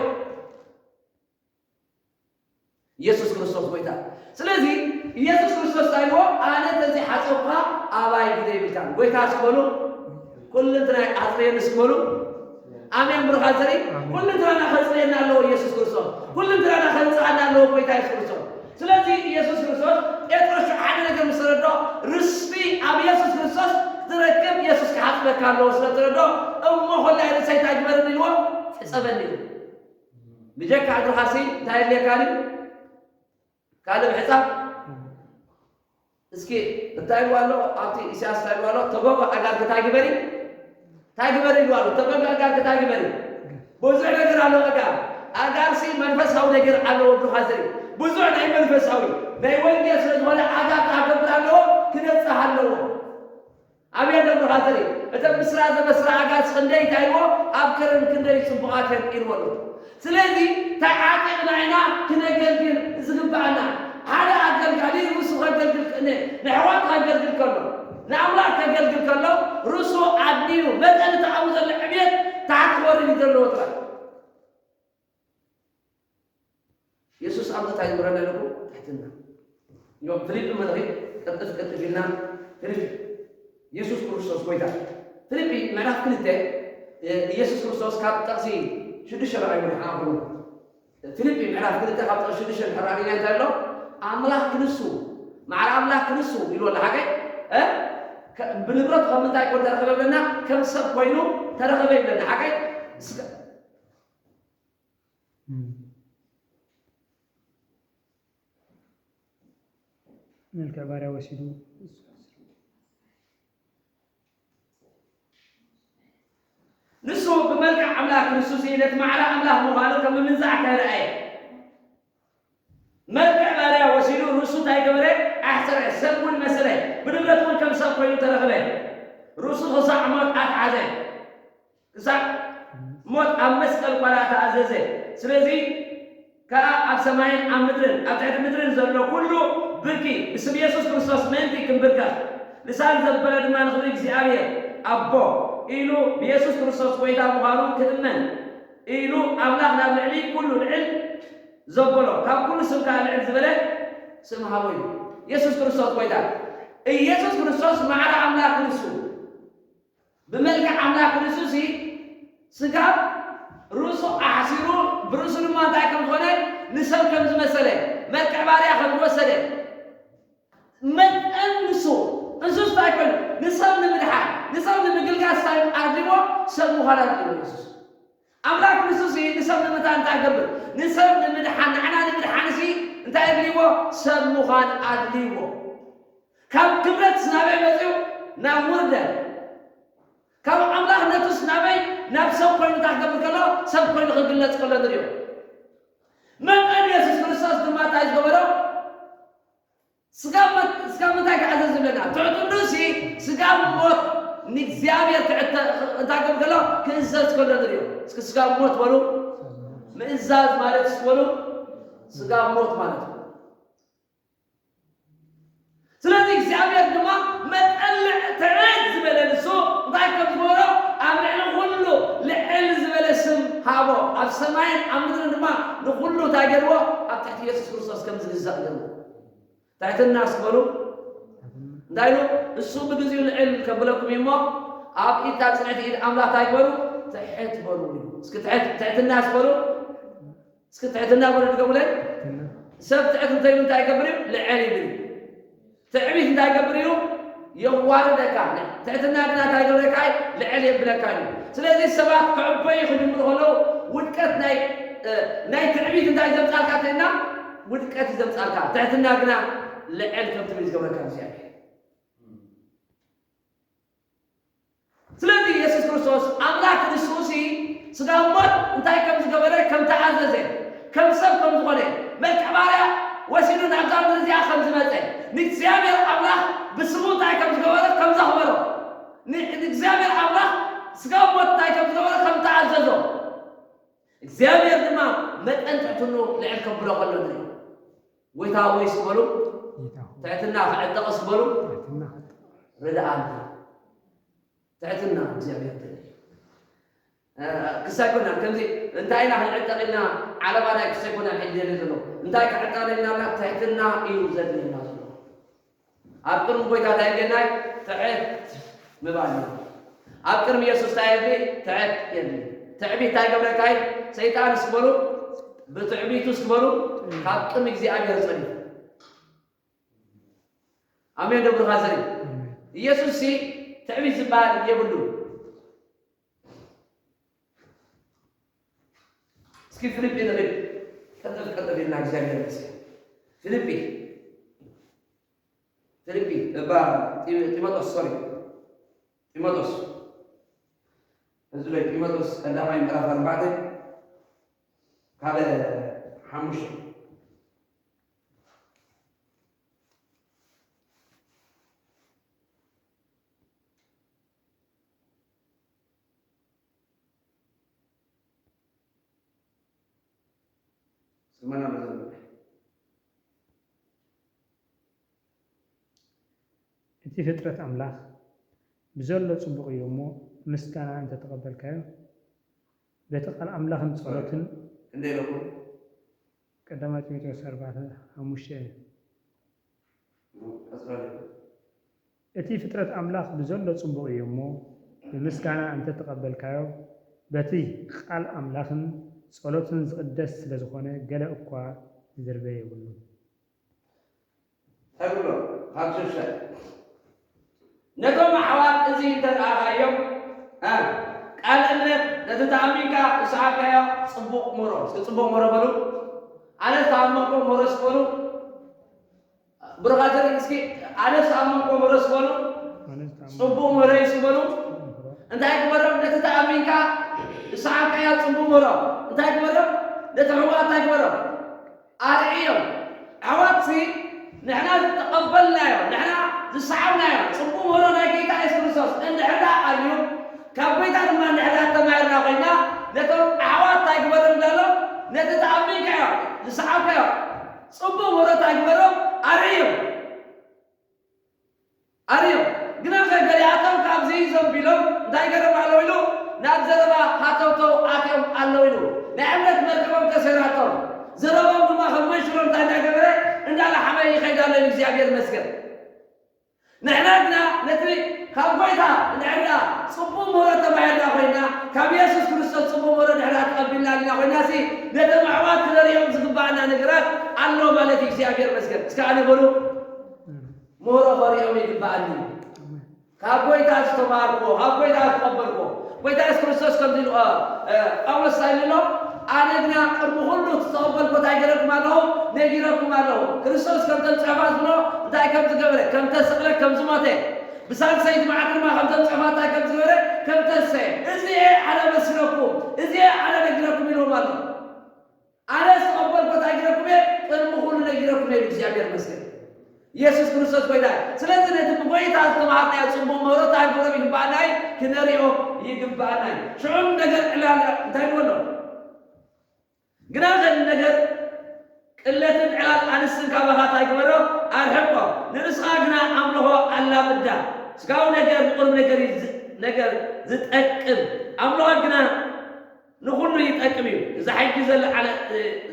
ኢየሱስ ክርስቶስ ጎይታ። ስለዚ ኢየሱስ ክርስቶስ እንታይ ኢልዎ? ኣነ ተዘይሓፀብካ ኣባይ ግደ ይብልካን። ጎይታ ስበሉ ኩልንትናይ ኣፅርየኒ ስበሉ። ኣሜን ብሩኻት ዘርኢ ኩልንትናና ከፅርየና ኣለዎ ኢየሱስ ክርስቶስ። ኩልንትናና ከንፅኣና ኣለዎ ጎይታ ኢየሱስ ክርስቶስ። ስለዚ ኢየሱስ ክርስቶስ ጴጥሮስ ሓደ ነገር ምስ ተረድኦ ርስቲ ኣብ ኢየሱስ ክርስቶስ ክትረክብ ኢየሱስ ክሓፅበካ ኣለዎ ስለ ተረድኦ እሞ ኮላይ ርእሰይ እንታይ ግበርኒ ኢልዎ? ሕፀበኒ ኢሉ። ብጀካ እግርኻሲ እንታይ የድልየካ ድዩ? ካልእ ምሕጻብ? እስኪ እንታይ ኢልዋ ኣሎ? ኣብቲ ኢሳያስ እንታይ ኢልዋ ኣሎ? ተጎጎ ኣጋር እንታይ ግበሪ? እንታይ ግበሪ ኢልዋ ኣሎ? ተጎጎ ኣጋር እንታይ ግበሪ? ብዙሕ ነገር ኣሎ ኣጋር። ኣጋርሲ መንፈሳዊ ነገር ኣለዎ ብሩኻ ዘርኢ። ብዙሕ ናይ መንፈሳዊ ናይ ወንጌል ስለ ዝኾነ ኣጋር ክገብር ኣለዎ፣ ክነጽህ ኣለዎ። ኣሜን ዶ ብሩኻ ዘርኢ። እተን ብስራ ዘበስራ ኣጋር ክንደይ እንታይ ኢልዎ? ኣብ ከረን ክንደይ ጽቡቓት እየን ኢልዎ ኣሎ። ስለዚ ተዓጢቕና ኢና ክነገልግል ዝግብኣና። ሓደ ኣገልጋሊ ርእሱ ከገልግል፣ ን-፣ ንኣሕዋት ከገልግል ከሎ፣ ንኣምላኽ ከገልግል ከሎ፣ ርእሱ ኣድንዩ፣ መጠን እቲ ኣብኡ ዘሎ ዕብየት ታሕቲ ክወርድ እዩ ዘለዎ ጥራይ። የሱስ ኣብዚ እንታይ ይምህረና ኣለኹ? ትሕትና። እዮም ፊልጲ መለኺ ቅልጥፍ ቅልጥፍ ኢልና ፊልጲ የሱስ ክርስቶስ ጎይታ። ፊልጲ ምዕራፍ ክልተ፣ እ፣ ኢየሱስ ክርስቶስ ካብ ጥቕሲ ሽዱሽተ ረኣዩ ንሓ ክብሉ። ፊልጲ ምዕራፍ ክልተ ካብ ጥቕሲ ሽዱሽተ እንድሕር ርኢና እንታይ ኣሎ? ኣምላኽ ክንሱ፣ ማዕረ ኣምላኽ ክንሱ ኢሉ ኣሎ ሓቀይ? እ? ከ-፣ ብንብረቱ ከም ምንታይ ኮይኑ ተረኸበ ብለና? ከም ሰብ ኮይኑ ተረኸበ ይብለና ሓቀይ? እስከ እም። መልክዕ ባርያ ወሲዱ። ንሱ ብመልክዕ ኣምላኽ ንሱ እዚ ነቲ ማዕረ ኣምላኽ ምዃኑ ከም ምምንዛዕ ከይረኣየ፣ መልክዕ ባርያ ወሲዱ ርእሱ እንታይ ገበረ? ኣሕሰረ፣ ሰብ እውን መሰለ፣ ብንብረት እውን ከም ሰብ ኮይኑ ተረኸበ። ርእሱ ክሳዕ ሞት ኣትሓዘ። ክሳብ ሞት ኣብ መስቀል እኳ ደኣ ተኣዘዘ። ስለዚ ከኣ ኣብ ሰማይን ኣብ ምድርን ኣብ ትሕቲ ምድርን ዘሎ ኩሉ ብርኪ ብስም የሱስ ክርስቶስ ምእንቲ ክንብርከኽ፣ ልሳን ዘበለ ድማ ንኽብሪ እግዚኣብሔር ኣቦ ኢሉ ብየሱስ ክርስቶስ ጐይታ ምዃኑ ክእመን ኢሉ ኣምላኽ ናብ ልዕሊ ኩሉ ልዕል ዘበሎ፣ ካብ ኩሉ ስም ከኣ ልዕል ዝበለ ስም ሃቦ ኢሉ። የሱስ ክርስቶስ ጐይታ። ኢየሱስ ክርስቶስ ማዕረ ኣምላኽ ንሱ። ብመልክዕ ኣምላኽ ንሱ ሲ ስጋ ርእሱ ኣሕሲሩ ብርእሱ ድማ እንታይ ከም ዝኾነ ንሰብ ከም ዝመሰለ መልክዕ ባርያ ከም ዝወሰደ መጠን ንሱ እንሱስ እንታይ ኮይኑ ንሰብ ንምድሓን ንሰብ ንምግልጋል ሳይ ኣድልዎ ሰብ ምዃን ኣድልዎ የሱስ ኣምላኽ ንሱ ሲ ንሰብ ንምድሓን እንታይ ገብር ንሰብ ንምድሓን ንዓና ንምድሓን ሲ እንታይ ኣድልዎ ሰብ ምዃን ኣድልዎ ካብ ክብረት ናበይ መፅኡ ናብ ውርደት ካብ ኣምላኽነቱስ ናበይ ናብ ሰብ ኮይኑ እንታይ ክገብር ከሎ ሰብ ኮይኑ ክግለጽ ከሎ ንሪኦ መጠን የሱስ ክርስቶስ ድማ እንታይ ዝገበሮ ስጋ ምንታይ ክኣዘዝ ዝብለና ትሕትንኡ ሲ ስጋ ሞት ንእግዚኣብሔር እንታይ ክገብር ከሎ ክእዘዝ ከሎ ንሪኦ እስኪ ስጋ ሞት በሉ ምእዛዝ ማለት ስ በሉ ስጋ ሞት ማለት እዩ ስለዚ እግዚኣብሔር ድማ መጠን ትዕት ዝበለ ንሱ እንታይ ከም ዝበሎ ኣብ ልዕሊ ኩሉ ልዕል ዝበለ ስም ሃቦ ኣብ ሰማይን ኣብ ምድርን ድማ ንኩሉ እንታይ ገርዎ ኣብ ትሕቲ የሱስ ክርስቶስ ከም ዝግዛእ ገርዎ ትሕትና ስበሉ እንታይ ኢሉ እሱ ብግዚኡ ልዕል ከብለኩም እሞ ኣብ ኢድታ ፅንዕቲ ኢድ ኣምላኽ እንታይ ግበሩ ትሕት በሉ እስኪ ትሕትና ስበሉ እስኪ ትሕትና በሉ ድገሙለይ። ሰብ ትሕት እንተይሉ እንታይ ይገብር እዩ? ልዕል ይብል እዩ። ትዕቢት እንታይ ይገብር እዩ? የዋርደካ። ትሕትና ግና እንታይ ይገብረካ እዩ? ልዕል የብለካ እዩ። ስለዚ ሰባት ክዕበዩ ክጅምሩ ከለዉ ውድቀት ናይ ናይ ትዕቢት እንታይ ዘምፃልካ ተይልና ውድቀት እዩ ዘምፃልካ። ትሕትና ግና ልዕል ከም ትብል ዝገብረካ እግዚኣብሔር። ስለዚ የሱስ ክርስቶስ ኣምላኽ ንሱ ሲ ስጋ ሞት እንታይ ከም ዝገበረ ከም ተኣዘዘ ከም ሰብ ከም ዝኾነ መልክዕ ባርያ ወሲዱ ናብዛ ምድሪ እዚኣ ከም ዝመፀ ንእግዚኣብሔር ኣምላኽ ብስሙ እንታይ ከም ዝገበረ ከም ዘኽበሮ ንእግዚኣብሔር ኣምላኽ ስጋ ሞት እንታይ ከም ዝገበረ ከም ተኣዘዞ እግዚኣብሔር ድማ መጠን ትሕትኑ ልዕል ከብሎ ከሎ ንርኢ። ጎይታ ሆይ ስበሉ፣ ትሕትና ክዕጠቕ ስበሉ፣ ርድኣና። ትሕትና እግዚኣብሔር ትደሊ ክሳይ ኮና ከምዚ እንታይ ኢና ክንዕጠቕ ኢልና ዓለማ ናይ ክሳይ ኮና ሕጂ ደሊ ዘሎ እንታይ ክዕጠቕና ኢልና ትሕትና እዩ ዘድልየና ዘሎ። ኣብ ቅድሚ ጎይታ እንታይ የድልየናይ? ትሕት ምባል እዩ። ኣብ ቅድሚ የሱስ እንታይ የድሊ? ትሕት የድሊ። ትዕቢት እንታይ ገብረካይ? ሰይጣን እስክበሉ ብትዕቢቱ እስክበሉ ካብ ቅድሚ እግዚኣብሔር ጸዲፉ። ኣሜን ደብርኻ ዘሪ ኢየሱስ ሲ ትዕቢት ዝበሃል የብሉ። እስኪ ፊልጲ ንኺድ ቀጠፍ ቀጠፍ ኢልና እግዚኣብሔር ይመስገን። ፊልጲ ፊልጲ እባ ጢሞቴዎስ ሶሪ ጢሞቴዎስ እዚ ላይ ጢሞቴዎስ ቀዳማይ ምዕራፍ ኣርባዕተ ካብ ሓሙሽተ ዝመና መዘምር። እቲ ፍጥረት ኣምላኽ ብዘሎ ጽቡቕ እዩ እሞ፣ ምስጋና እንተተቐበልካዮ፣ በቲ ቃል ኣምላኽን ጸሎትን። እንደ ኢለኩም ቀዳማይ ጢሞቴዎስ ኣርባዕተ ሓሙሽተ እዩ። ቀጽሎ እቲ ፍጥረት ኣምላኽ ብዘሎ ጽቡቕ እዩ እሞ፣ ብምስጋና እንተተቐበልካዮ፣ በቲ ቃል ኣምላኽን ጸሎትን ዝቕደስ ስለ ዝኾነ፣ ገለ እኳ ዝድርበ የብሉን። ተብሎ ካብ ሽሻይ ነቶም ኣሕዋት እዚ እንተረኣኻዮም፣ እ፣ ቃል እምነት ነቲ ተኣሚንካ ዝሰዓብካዮ ጽቡቕ ምሮ። እስኪ ጽቡቕ ምሮ በሉ። ኣነ ዝተኣመንኩ ምሮ ስበሉ። ብሩኻት እስኪ ኣነ ዝተኣመንኩ ምሮ ስበሉ። ኣነ ዝተኣመንኩ ጽቡቕ ምሮ ይስበሉ። እንታይ ግበሮም? ነቲ ተኣሚንካ ዝሰዓብካዮ ጽቡቕ ምሮ። እንታይ ግበሮም? ነቲ ሕዋ እንታይ ግበሮም? ኣርዕዮም። ኣሕዋትሲ ንሕና ዝተቐበልናዮ፣ ንሕና ዝሰዓብናዮ ጽቡቕ ምህሮ ናይ ጌታ የሱስ ክርስቶስ እንድሕር ደኣ ኣልዩ፣ ካብ ጎይታ ድማ እንድሕር ደኣ ተማሂርና ኮይና፣ ነቶም ኣሕዋት እንታይ ግበሮም እንዳሎ፣ ነቲ ተኣሚንካዮ፣ ዝሰዓብካዮ ጽቡቕ ምህሮ እንታይ ግበሮም? ኣርዕዮም። ኣርዮም። ግናኸ ገሊኣቶም ካብዚ ዘንቢሎም እንታይ ገረም ኣለዉ ኢሉ ናብ ዘረባ ሃተውተው ኣትዮም ኣለዉ ኢሉ ናይ እምነት መርከቦም ተሰይራቶም ዘረቦም ድማ ከም መንሽሮ እንታይ እንዳገበረ እንዳላሓመ ይኸይድ ኣሎ ኢሉ እግዚኣብሔር ይመስገን። ንሕና ግና ነቲ ካብ ጎይታ እንድሕር ደኣ ጽቡቕ ምህሮ ተማሂርና ኮይና ካብ የሱስ ክርስቶስ ጽቡቕ ምህሮ እንድሕር ደኣ ተቐቢልና ኣለና ኮይና ሲ ነቶም ኣሕዋት ክነርእዮም ዝግባኣና ነገራት ኣሎ ማለት እዩ። እግዚኣብሔር ይመስገን። እስከ ኣነ በሉ። ምህሮ ከርእዮም ይግባኣኒ እዩ። ካብ ጎይታ ዝተማሃርኩዎ ካብ ጎይታ ዝተቐበልኩዎ ጎይታ የሱስ ክርስቶስ ከምዚ ኢሉ ጳውሎስ እንታይ ኢሉ ኣሎ? ኣነ ግና ቅድሚ ኩሉ ዝተቐበልኩ እንታይ ገረኩም ኣለኹ? ነጊረኩም ኣለኹ። ክርስቶስ ከምተን ጽሑፋት ዝብሎ እንታይ ከም ዝገበረ ከም ተሰቕለ ከም ዝሞተ ብሳልሰይቲ መዓልቲ ድማ ከምተን ጽሑፋት እንታይ ከም ዝገበረ ከም ተሰየ እዚ ኣነ መሲለኩም እዚ ኣነ ነጊረኩም ኢልዎም ኣሎ። ኣነ ዝተቐበልኩ እንታይ ነጊረኩም እየ? ቅድሚ ኩሉ ነጊረኩም እየ። እግዚኣብሔር ይመስገን። የሱስ ክርስቶስ ጎይታ እዩ። ስለዚ ነቲ ብጎይታ ዝተማሃርናዮ ጽቡቕ ምህሮ እንታይ ክብሎም ይግባኣና እዩ? ክነሪኦ ይግባኣና እዩ። ሽዑ ነገር ዕላል እንታይ ንበሎ? ግና ከን ነገር ቅለትን ዕላል ኣንስትን ካባኻ እንታይ ግበሮ? ኣርሕቆ። ንርእስኻ ግና ኣምልኾ ኣላምዳ። ስጋዊ ነገር ንቁሩብ ነገር እዩ ዝ- ነገር ዝጠቅም ኣምልኾ ግና ንኹሉ ይጠቅም እዩ። እዛ ሕጂ ዘላ ዓለ-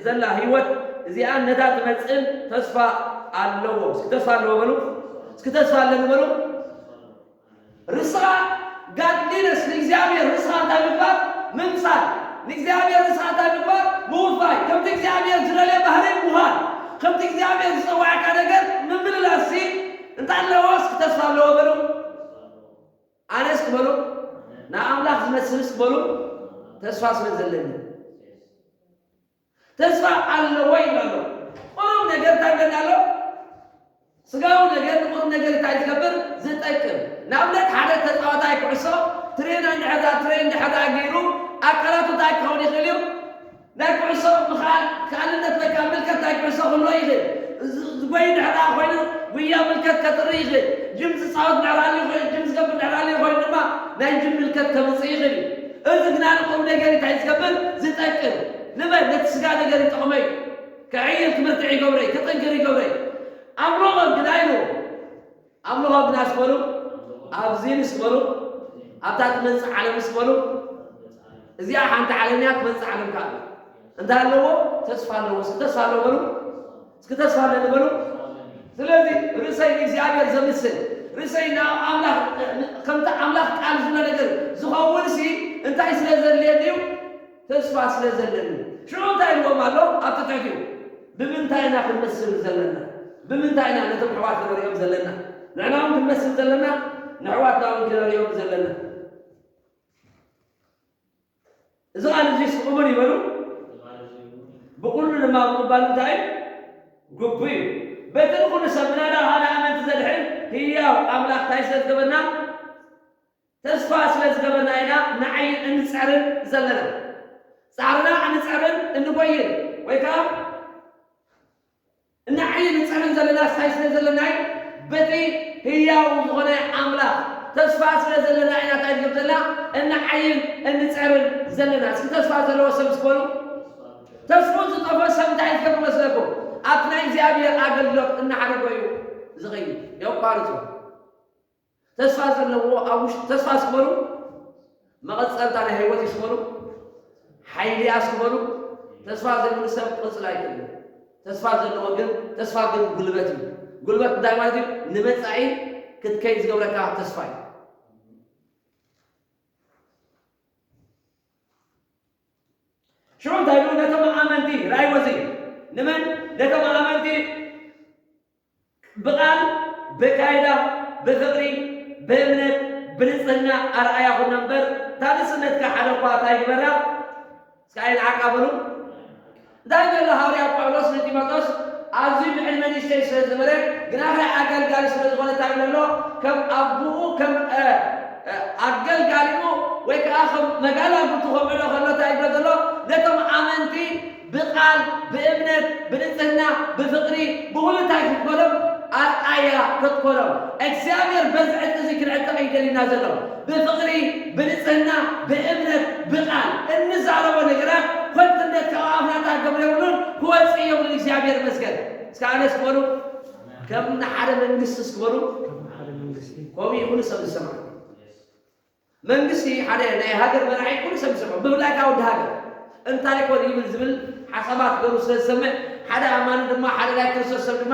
ዘላ ህይወት እዚኣ ነታ ትመጽእን ተስፋ ኣለዎ። እስኪ ተስፋ ኣለዎ በሉ። እስኪ ተስፋ ኣለኒ በሉ። ርስኻ ጋድሊነስ ንእግዚኣብሔር ርስኻ እንታይ ምግባር? ምምሳል። ንእግዚኣብሔር ርስኻ እንታይ ምግባር? ምውፋይ። ከምቲ እግዚኣብሔር ዝደልዮ ባህሪ ምዃን። ከምቲ እግዚኣብሔር ዝጸዋዕካ ነገር ምምልላስ ሲ እንታይ ኣለዎ? እስኪ ተስፋ ኣለዎ በሉ። ኣነስ ክበሉ ንኣምላኽ ዝመስልስ ክበሉ ተስፋ ስለ ዘለኒ ተስፋ ኣለዎ ይብላ ኣሎ። ቁሩብ ነገር እንታይ ብለና ኣሎ? ስጋዊ ነገር ንቁሩብ ነገር እንታይ ዝገብር ዝጠቅም። ንኣብነት ሓደ ተፃዋታይ ኩዕሶ ትሬን እንድሕር ደኣ ትሬን እንድሕር ደኣ ገይሩ ኣካላቱ እንታይ ክኸውን ይኽእል እዩ? ናይ ኩዕሶ ምኽኣል ክኣልነት ወይ ከዓ ምልከት ናይ ኩዕሶ ክህልዎ ይኽእል። ዝጎይ እንድሕር ደኣ ኮይኑ ጉያ ምልከት ከጥሪ ይኽእል። ጅም ዝፃወት እንድሕር ሃልዩ ኮይኑ ጅም ዝገብር እንድሕር ሃልዩ ኮይኑ ድማ ናይ ጅም ምልከት ከምፅእ ይኽእል እዩ። እዚ ግና ንቁም ነገር እንታይ ዝገብር ዝጠቅም ንበል ነቲ ስጋ ነገር ይጠቕሞ እዩ። ክዕይል ክምርትዕ ይገብሮ እዩ። ክጥንክር ይገብሮ እዩ። ኣምልኾ ግና ኢሉ ኣምልኾ ግና ስበሉ ኣብዚ ንስበሉ ኣብታ ትመፅእ ዓለም ስበሉ እዚኣ ሓንቲ ዓለም እያ ትመፅእ ዓለም ከዓ እንታይ ኣለዎ ተስፋ ኣለዎ እስኪ ተስፋ ኣለዎ በሉ እስኪ ተስፋ ኣለኒ በሉ ስለዚ ርእሰይ ንእግዚኣብሔር ዘምስል ርእሰይ ንኣምላኽ ከምቲ ኣምላኽ ቃል ዝብሎ ነገር ዝኸውን ሲ እንታይ ስለ ዘድልየኒ እዩ ተስፋ ስለ ዘለኒ ሽዑ እንታይ ኢልዎም ኣሎ ኣብቲ ትሕቲኡ ብምንታይ ኢና ክንመስል ዘለና ብምንታይ ኢና ነቶም ኣሕዋት ክንሪኦም ዘለና ንዕና እውን ክንመስል ዘለና ንኣሕዋትና እውን ክንሪኦም ዘለና እዚ ቃል እዚ ስቑሙን ይበሉ ብኩሉ ድማ ምቕባል እንታይ እዩ ግቡ እዩ በቲ ንኩሉ ሰብ ምናዳ ሓደ ኣመንቲ ዘድሕን ህያው ኣምላኽ እንታይ ስለ ዝገበርና ተስፋ ስለ ዝገበርና ኢና ንዓይን እንጸርን ዘለና ጻዕርና እንጸርን እንጎይን ወይ ከዓ እንዓይን እንጸርን ዘለና እንታይ ስለ ዘለና እዩ በቲ ህያው ዝኾነ ኣምላኽ ተስፋ ስለ ዘለና ኢና እንታይ ንገብር ዘለና እንዓይን እንጸርን ዘለና እስኪ ተስፋ ዘለዎ ሰብ ስበሉ ተስፍኡ ዝጠፍኦ ሰብ እንታይ ዝገብር መስለኩም? ኣብቲ ናይ እግዚኣብሔር ኣገልግሎት እናዓረጎ እዩ ዝኸይድ፣ የቋርጾ። ተስፋ ዘለዎ ኣብ ውሽጢ ተስፋ ስበሩ፣ መቐጸልታ ናይ ህይወት እዩ ስበሩ፣ ሓይሊ እያ ስበሩ። ተስፋ ዘይብሉ ሰብ ክቕጽል ኣይክእልን። ተስፋ ዘለዎ ግን፣ ተስፋ ግን ጉልበት እዩ። ጉልበት እንታይ ማለት እዩ? ንመጻኢ ክትከይድ ዝገብረካ ተስፋ እዩ። ሽዑ እንታይ ኢሉ? ነቶም ኣመንቲ፣ ራእይዎ እዚ። ንመን? ነቶም ኣመንቲ ብቓል፣ ብካይዳ፣ ብፍቕሪ፣ ብእምነት፣ ብንጽህና ኣርኣያ ኩኖ እምበር፣ እታ ንጽህነትካ ሓደ እኳ እንታይ ግበራ? እስከ ኣይንዓቃ በሉ። እንታይ ገለ ሃዋርያ ጳውሎስ ንጢሞቴዎስ ኣዝዩ ብዕድመ ንእሽተይ ስለ ዝነበረ፣ ግናኸ ኣገልጋሊ ስለ ዝኾነ እንታይ ይብሎ ኣሎ? ከም ኣቦኡ፣ ከም፣ እ፣ እ፣ ኣገልጋሊኡ ወይ ከዓ ከም መጋላጉቱ ከብዕሎ ከሎ እንታይ ይብሎ ዘሎ? ነቶም ኣመንቲ ብቓል፣ ብእምነት፣ ብንጽህና፣ ብፍቕሪ፣ ብኹሉ እንታይ ክትኮኖም? ኣርኣያ ክትኮኖም። እግዚኣብሔር በዚ ዕጥቂ እዚ ክንዕጠቕ እዩ ደልዩና ዘሎ። ብፍቕሪ፣ ብንጽህና፣ ብእምነት፣ ብቓል እንዛረቦ ነገራት ከንቱነት ካብ ኣፍና እንታይ ክገብር የብሉን፣ ክወጽእ የብሉን። እግዚኣብሔር ይመስገን። እስከ ኣነስ በሉ፣ ከም ንሓደ መንግስቲ እስኪ በሉ። ከም ሓደ መንግስቲ። ከምኡ እዩ ኩሉ ሰብ ዝሰምዓ። መንግስቲ ሓደ ናይ ሃገር መራሒ ኩሉ ሰብ ዝሰምዖ፣ ብፍላይ ከዓ ወዲ ሃገር እንታይ ኮን ይብል ዝብል ሓሳባት ገሩ ስለ ዝሰምዕ፣ ሓደ ኣማኒ ድማ፣ ሓደ ናይ ክርስቶስ ሰብ ድማ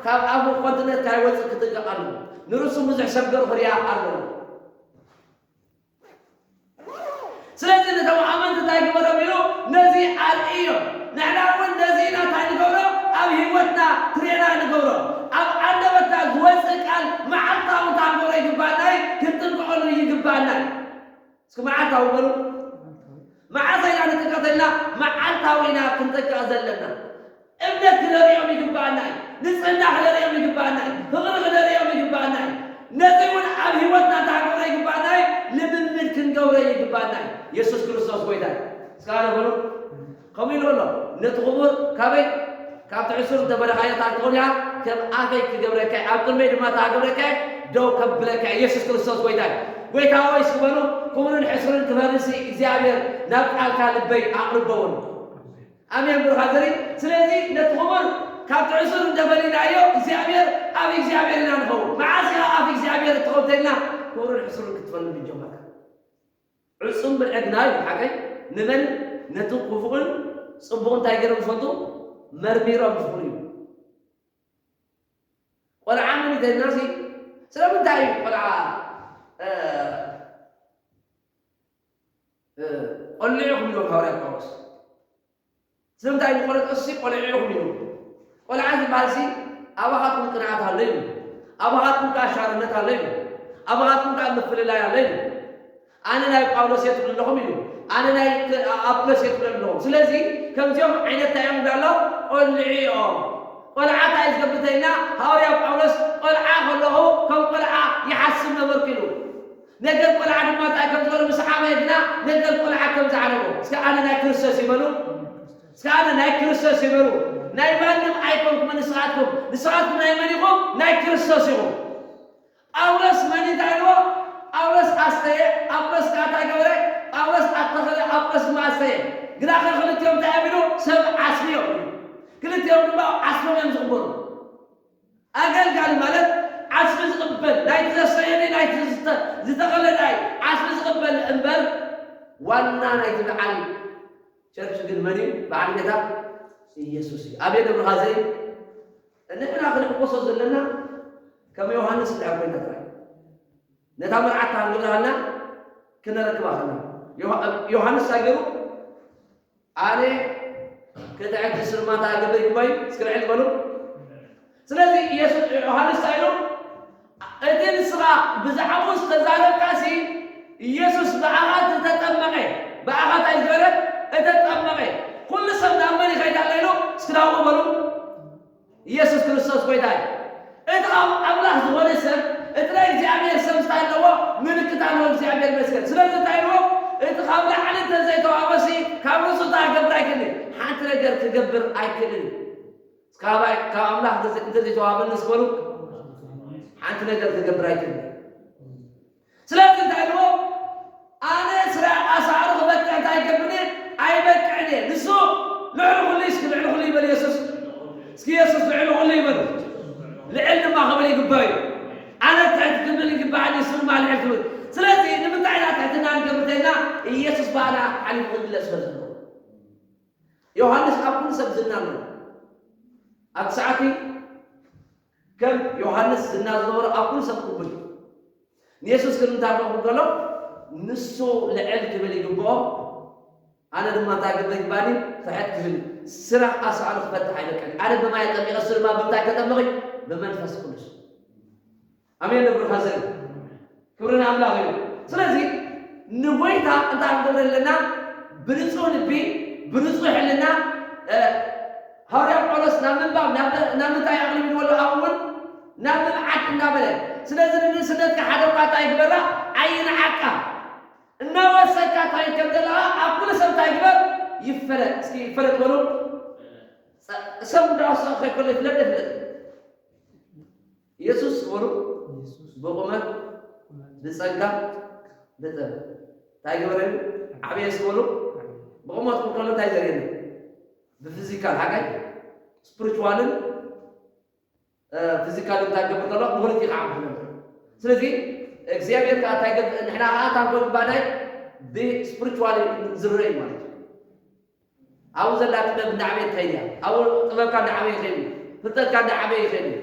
ካብ ኣፉ ከንቱነት ካይወፅእ ክጥንቀቕ ኣለዎ። ንርእሱ ብዙሕ ሰብ ገሩ ክሪኣ ኣለዎ። ስለዚ ነቶም ኣመንቲ እንታይ ግበሮም ኢሉ ነዚ ኣርእዮም። ንሕና እውን ነዚ ኢና እንታይ ንገብሮ? ኣብ ህይወትና ትሬና ንገብሮ። ኣብ ዓንደበትና ዝወፅእ ቃል መዓልታዊ እንታይ ክንገብሮ ይግባኣና እዩ? ክንጥንቀቐሉ ይግባኣና እዩ። እስኪ መዓልታዊ በሉ። መዓልታዊ። መዓልታዊ ኢና ንጥንቀቕ ተልና መዓልታዊ ኢና ክንጥንቀቕ ዘለና። እምነት ክነርእዮም ይግባኣና እዩ። ንጽህና ክነርእዮም ይግባኣና እዩ። ፍቕሪ ክነርእዮም ይግባኣና እዩ። ነዚ እውን ኣብ ህይወትና እንታይ ክንገብሮ ይግባኣና እዩ? ልምምድ ክንገብሮ ይግባኣና እዩ። የሱስ ክርስቶስ ጎይታ እዩ። እስከ ኣነ በሉ። ከምኡ ኢሉ ኣሎ። ነቲ ክቡር ካበይ? ካብቲ ዕሱር እንተበለኻዮ እንታይ ትኸውን ኢኻ? ከም ኣፈይ ክገብረካ እየ። ኣብ ቅድመይ ድማ እንታይ ክገብረካ እየ? ደው ከብለካ እየ። የሱስ ክርስቶስ ጎይታ እዩ። ጎይታ ሆይ እስኪ በሉ። ክቡርን ሕሱርን ክፈርሲ እግዚኣብሔር ናብ ቃልካ ልበይ ኣቕርበውን። ኣሜን ብሩኻ ዘሪ። ስለዚ ነቲ ክቡር ካብ ትዕሱር እንተፈሊናዮ እግዚኣብሔር ኣብ እግዚኣብሔር ኢና ንኸውን። መዓስ ኢኻ ኣብ እግዚኣብሔር እትኸውን ተልና ክቡርን ሕሱርን ክትፈልጥ ይጀመርካ። ዕጹም ብዕግና እዩ ሓቀይ። ንመን? ነቲ ክፉእን ጽቡቕ እንታይ ገይሮም ዝፈልጡ መርሚሮም ዝፍሉ እዩ። ቆልዓ መን ይተልና ሲ? ስለምንታይ እዩ ቆልዓ፣ እ፣ እ፣ ቆልዑ ክብሎም ሃዋርያ ጳውሎስ? ስለምንታይ ንቆሮንቶስ ሲ ቆልዑ ኢኹም ኢሉ? ቆልዓ ዝበሃል ሲ ኣባኻትኩም ቅንዓት ኣሎ እዩ። ኣባኻትኩም ከዓ ሻርነት ኣሎ እዩ። ኣባኻትኩም ከዓ ምፍልላይ ኣሎ እዩ። ኣነ ናይ ጳውሎስ እየ ትብሉ ኣለኹም ኢሉ። ኣነ ናይ ኣፖሎስ እየ ትብሉ ኣለኹም። ስለዚ ከምዚኦም ዓይነት እንታይ እዮም እንዳሎ? ቆልዑ እዮም። ቆልዓ እንታይ እዩ ዝገብር ተይልና? ሃዋርያ ጳውሎስ ቆልዓ ከለኹ ከም ቆልዓ ይሓስብ ነበርኩ ኢሉ። ነገር ቆልዓ ድማ እንታይ ከም ዝበሉ ምስ ዓበየ ግና ነገር ቆልዓ ከም ዝዓለሞ። እስከ ኣነ ናይ ክርስቶስ ይበሉ። እስከ ኣነ ናይ ክርስቶስ ይበሉ። ናይ ማንም ኣይኮንኩም ንስኻትኩም። ንስኻትኩም ናይ መን ኢኹም? ናይ ክርስቶስ ኢኹም። ጳውሎስ መን እንታይ ኢልዎ? ጳውሎስ ኣስተየ፣ ኣፖሎስ ከዓ እንታይ ገበረ? ጳውሎስ ኣተኸለ፣ ኣፖሎስ ድማ ኣስተየ። ግናኸ ክልቲኦም እንታይ እዮም ኢሉ? ሰብ ዓስቢ እዮም። ክልቲኦም ድማ ዓስቦም እዮም ዝቕበሉ። ኣገልጋሊ ማለት ዓስቢ ዝቕበል፣ ናይቲ ዘስተየኒ ናይቲ ዝተ-፣ ዝተኸለ ናይ ዓስቢ ዝቕበል እምበር ዋና ናይቲ በዓል ቸርች ግን መን እዩ? በዓል ቤታ ኢየሱስ እዩ። ኣቤት ደብርኻ ዘይ ንሕና ክንሕጎሶ ዘለና ከም ዮሃንስ እንድሕር ኮይና ጥራይ። ነታ መርዓት ክንገብራ ሃልና ክነረክባ ሃልና። ዮሃ-፣ ዮሃንስ እንታይ ገይሩ? ኣነ ክትዕግስ ድማ እንታይ ክገብር ይግባእ እዩ? እስኪ ልዕል በሉ። ስለዚ ኢየሱስ፣ ዮሃንስ እንታይ ኢሉ? እቲ ንስኻ ብዛዕባኡ ዝተዛረብካሲ ኢየሱስ ብኣኻ ዝተጠመቐ፣ ብኣኻ እንታይ ዝገበረ? እተጠመቐ። ኩሉ ሰብ ናብ መን ይኸይድ ኣሎ ኢሉ? እስኪ ናብኡ በሉ። ኢየሱስ ክርስቶስ ጎይታ እዩ። እቲ ካብ ኣምላኽ ዝኾነ ሰብ፣ እቲ ናይ እግዚኣብሔር ሰብ እንታይ ኣለዎ? ምልክት ኣለዎ። እግዚኣብሔር ይመስገን። ስለዚ እንታይ ኢልዎ? እቲ ካብ ላዕሊ እንተዘይተዋህበሲ ካብ ርእሱ እንታይ ክገብር ኣይክእልን? ሓንቲ ነገር ክገብር ኣይክእልን። ካባይ፣ ካብ ኣምላኽ እንተ-፣ እንተዘይተዋህበኒ እስኪ በሉ፣ ሓንቲ ነገር ክገብር ኣይክእልን። ስለዚ እንታይ ኢልዎ? ኣነ ስራ ኣሳዕሩ ክበቅዕ እንታይ ይገብርኒ? ኣይበቅዕን እየ። ንሱ ልዕሉ ኢየሱስ ባዕላ ሓሊፉ ክግለጽ ስለ ዘለዎ። ዮሃንስ ኣብ ኩሉ ሰብ ዝና ኣለዎ። ኣብቲ ሰዓት ከም ዮሃንስ ዝና ዝነበሮ ኣብ ኩሉ ሰብ ቅቡል እዩ። ንየሱስ ግን እንታይ ክብል ከሎ፣ ንሱ ልዕል ክብል ይግብኦ፣ ኣነ ድማ እንታይ ክብል ይግባኒ? ትሕት ክብል። ስራሕ ኣሳእሉ ክፈትሕ ኣይበቅዕን። ኣነ ብማይ ኣጠሚቐ፣ እሱ ድማ ብምንታይ ከጠምቕ እዩ? ብመንፈስ ቅዱስ። ኣሜን። ነብርኻ ዘይ ክብሪ ንኣምላኽ እዩ። ስለዚ ንጎይታ እንታይ ክንገብር ኣለና? ብንጹህ ልቢ፣ ብንጹህ ሕልና፣ እ፣ ሃዋርያ ጳውሎስ ናብ ምንባብ፣ ናብ፣ ናብ ምንታይ ኣቕሊብዎ ኣሎ? ኣብኡ እውን ናብ ምብዓት እንዳበለ። ስለዚ ንንእስነትካ ሓደ እኳ እንታይ ግበራ? ኣይንዓቃ። እናወሰድካ እንታይ ከም ዘለኻ ኣብ ኩሉ ሰብ እንታይ ግበር? ይፈለጥ። እስኪ ይፈለጥ በሉ። ጸ-፣ ሰብ እንዳወሰኸ ከይኮነ ይፍለጥ፣ ይፍለጥ። ኢየሱስ በሉ ኢየሱስ ብቑመት፣ ብጸጋ፣ ብጥበብ። እንታይ ገበረ እዩ? ዓበየ እስኪ በሉ። ብቑመት ክብል ከሎ እንታይ ዘርእየና? ብፊዚካል ሓጋይ፣ ስፕሪቹዋልን፣ እ፣ ፊዚካልን እንታይ ክገብር ከሎ? ብኽልቲኡ ከዓ ክነብር። ስለዚ እግዚኣብሔር ከዓ እንታይ ገብ-፣ ንሕና ከዓ ታንኮ ባዳይ ብስፕሪቹዋል ዝርአ እዩ ማለት እዩ። ኣብኡ ዘላ ጥበብ እንዳዓበየ ትኸይድ እያ። ኣብኡ ጥበብካ እንዳዓበየ ይኸይድ እዩ። ፍልጠትካ እንዳዓበየ ይኸይድ እዩ።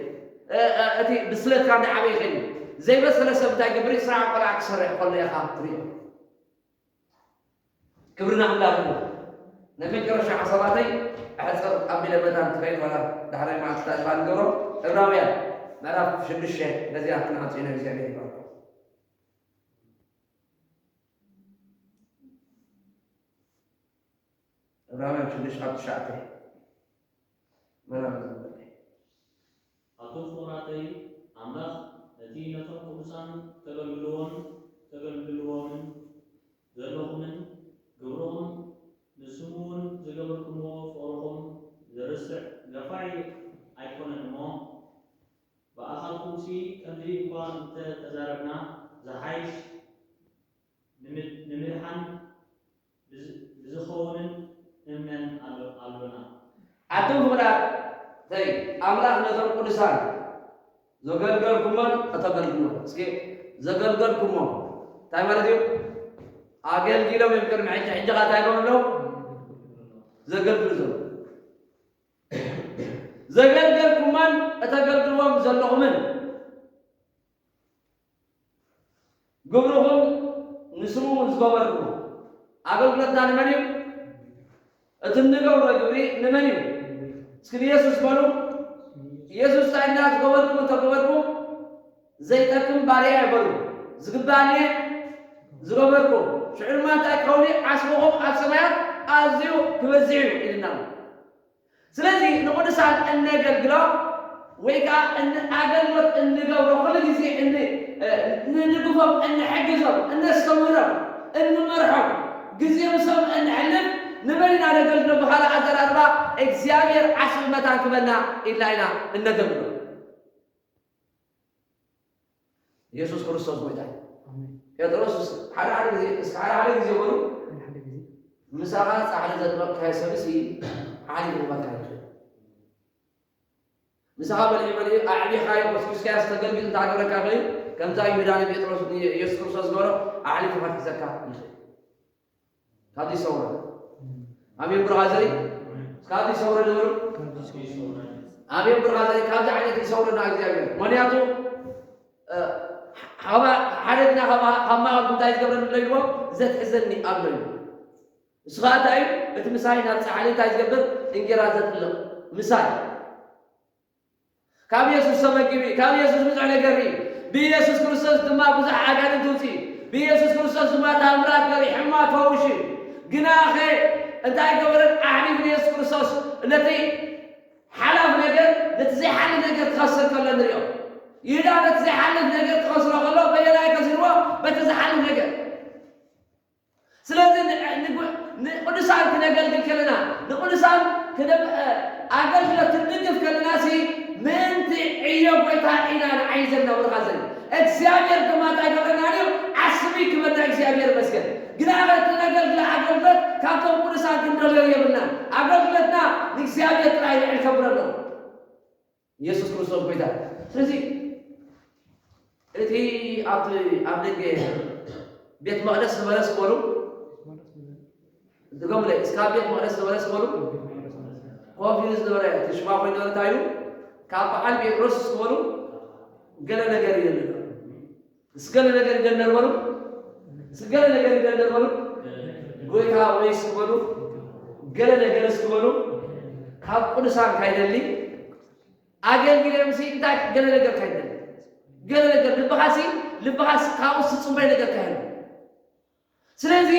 እ፣ እ፣ እቲ ብስለትካ እንዳዓበየ ይኸይድ እዩ። ዘይበሰለ ሰብ እንታይ ገብር? ስራሕ ቆልዓ ክሰርሕ ከሎ ኢኻ ትሪኦ። ክብሪ ንኣምላኽ ይኹን። ናይ መጨረሻ ሓሳባተይ ኣሕጽር ኣቢለ መታን ትኸይድ ዋላ ዳሕራይ መዓልትታት እባ ንገብሮ። ዕብራውያን ምዕራፍ ሽዱሽተ በዚኣ ክንዓጽዮ ኢና። እግዚኣብሔር ይባርኩም። ዕብራውያን ሽዱሽተ ካብ ትሽዓተ መናብር ዝብለኒ። ኣቱም ፍቑራተይ፣ ኣምላኽ ነቲ ነቶም ቅዱሳን ተገልግልዎን ተገልግልዎምን ዘለኹምን ግብርኹም ንስሙ እውን ዝገበርኩምዎ ፍቕርኹም ዝርስዕ ገፋዒ ኣይኮነን እሞ፣ ብኣኻልኩምሲ ከምዚ እኳ እንተ ተዛረብና፣ ዝሓይሽ ንምድ-፣ ንምድሓን ብዝ-፣ ብዝኸውንን እምነን ኣሎ-፣ ኣሎና። ኣቱም ፍቑራተይ፣ ኣምላኽ ነቶም ቅዱሳን ዘገልገልኩሞን እተገልግልዎን። እስኪ ዘገልገልኩሞም እንታይ ማለት እዩ? ኣገልጊሎም እዮም ቅድሚ ሕጂ። ሕጂ ኸ እንታይ ይገብሩ ኣለዉ? ዘገልግሉ ዘለዉ። ዘገልገልኩሞን እተገልግልዎም ዘለኹምን ግብርኹም ንስሙ እውን ዝገበርኩሞ። ኣገልግሎትና ንመን እዩ? እቲ እንገብሮ ግብሪ ንመን እዩ? እስኪ ንየሱስ በሉ። ኢየሱስ እንታይ ኢልና ዝገበርኩም እንተገበርኩም ዘይጠቅም ባርያ እዩ በሉ። ዝግባእኒ ዝገበርኩም። ሽዑ ድማ እንታይ ክኸውን እዩ? ዓስብኹም ኣብ ሰማያት ኣዝዩ ክበዝሕ እዩ ኢልና። ስለዚ ንቅዱሳን እነገልግሎ ወይ ከዓ እን-፣ ኣገልግሎት እንገብሮ ኩሉ ግዜ እን-፣ እ፣ ንድግፎም፣ እንሕግዞም፣ እነስተምህሮም፣ እንመርሖም፣ ግዜ ምስኦም እንሕልፍ ንመን ኢና ነገልግሎ? ብኻልእ ኣዘራርባ እግዚኣብሔር ዓስቢ መታን ክበና ኢልና ኢና እነገልግሎ። ኢየሱስ ክርስቶስ ጎይታ እዩ። ኣሜን። ጴጥሮስ ሓደ ሓደ ግዜ፣ እስከ ሓደ ሓደ ግዜ በሉ፣ ሓደ ሓደ ግዜ። ምሳኻ ጻሕሊ ዘጥበቕካዮ ሰብሲ ሓሊፉ ክህበካ ይኽእል። ምሳኻ በሊዑ በሊዑ ኣዕቢኻዮ፣ ኮስኪስካዮ፣ ዝተገልቢጡ እንተ ሃገረካ ኸዩ፣ ከምዛ ይሁዳ ንጴጥሮስ፣ ንኢየሱስ ክርስቶስ ዝገበሮ፣ ኣሕሊፉ ከትሕዘካ ይኽእል። ካብዚ ይሰውረና። ኣሜን ብራዘሪ። ካብዚ ይሰውረና በሉ። ኣሜን ብራዘሪ። ካብዚ ዓይነት ይሰውረና እግዚኣብሔር። ምኽንያቱ፣ እ፣ ሓባ-፣ ሓደ ግና ካብ፣ ካብ ማእከልኩም እንታይ ዝገብረኒ ኣሎ ኢልዎ? ዘትሕዘኒ ኣሎ ኢሉ። እሱ ኸዓ እንታይ እዩ? እቲ ምሳይ ናብ ጻሕሊ እንታይ ዝገብር? እንጌራ ዘጥልቕ ምሳይ። ካብ የሱስ ተመግቢ፣ ካብ የሱስ ብዙሕ ነገር ርኢ። ብየሱስ ክርስቶስ ድማ ብዙሕ ኣጋንንቲ ውፅኢ። ብየሱስ ክርስቶስ ድማ ታምራት ገሪ፣ ሕማም ፈውሺ። ግናኸ እንታይ ገበረት? ኣሕሊፉ ንየሱስ ክርስቶስ ነቲ ሓላፍ ነገር፣ ነቲ ዘይሓልፍ ነገር ክኸስር ከሎ ንሪኦ። ይሁዳ ነቲ ዘይሓልፍ ነገር ክኸስሮ ከሎ በየናይ ከሲርዎ? በቲ ዝሓልፍ ነገር። ስለዚ ን-፣ ንጉ-፣ ንቅዱሳን ክነገልግል ከለና፣ ንቅዱሳን ክነብ-፣ እ፣ ኣገልግሎት ክንድግፍ ከለና ሲ ምእንቲ ዕዮ ጎይታ ኢና ንዓይ ዘለና ወርኻ ዘርኢ። እግዚኣብሔር ድማ እንታይ ገብረና ድዩ? ዓስቢ ክበና እግዚኣብሔር ይመስገን። ግና እቲ ነገልግሎ ኣገልግሎት ካብቶም ቅዱሳን ክንደልዮ የብልና። ኣገልግሎትና ንእግዚኣብሔር ጥራይ ልዕል ከብረሎ። ኢየሱስ ክርስቶስ ጎይታ። ስለዚ እቲ ኣብቲ ኣብ ደገ ቤት መቕደስ ዝበለስ በሉ ድገሙለይ፣ እስካብ ቤት መቕደስ ዝነበረ እስኪ በሉ፣ ኮፍ ኢሉ ዝነበረ፣ እቲ ሽባ ኮይኑ ዝነበረ እንታይ ኢሉ? ካብ በዓል ጴጥሮስ እስኪ በሉ፣ ገለ ነገር ይደሊ። እስኪ ገለ ነገር ይደሊ በሉ፣ እስኪ ገለ ነገር ይደሊ በሉ፣ ጎይታ ወይ እስኪ በሉ፣ ገለ ነገር እስኪ በሉ፣ ካብ ቅዱሳን ካይደሊ፣ ኣገልጊለ ምሲ እንታይ ገለ ነገር ካይደሊ፣ ገለ ነገር ልብኻሲ፣ ልብኻሲ ካብኡ ዝጽበይ ነገር ካይደሊ። ስለዚ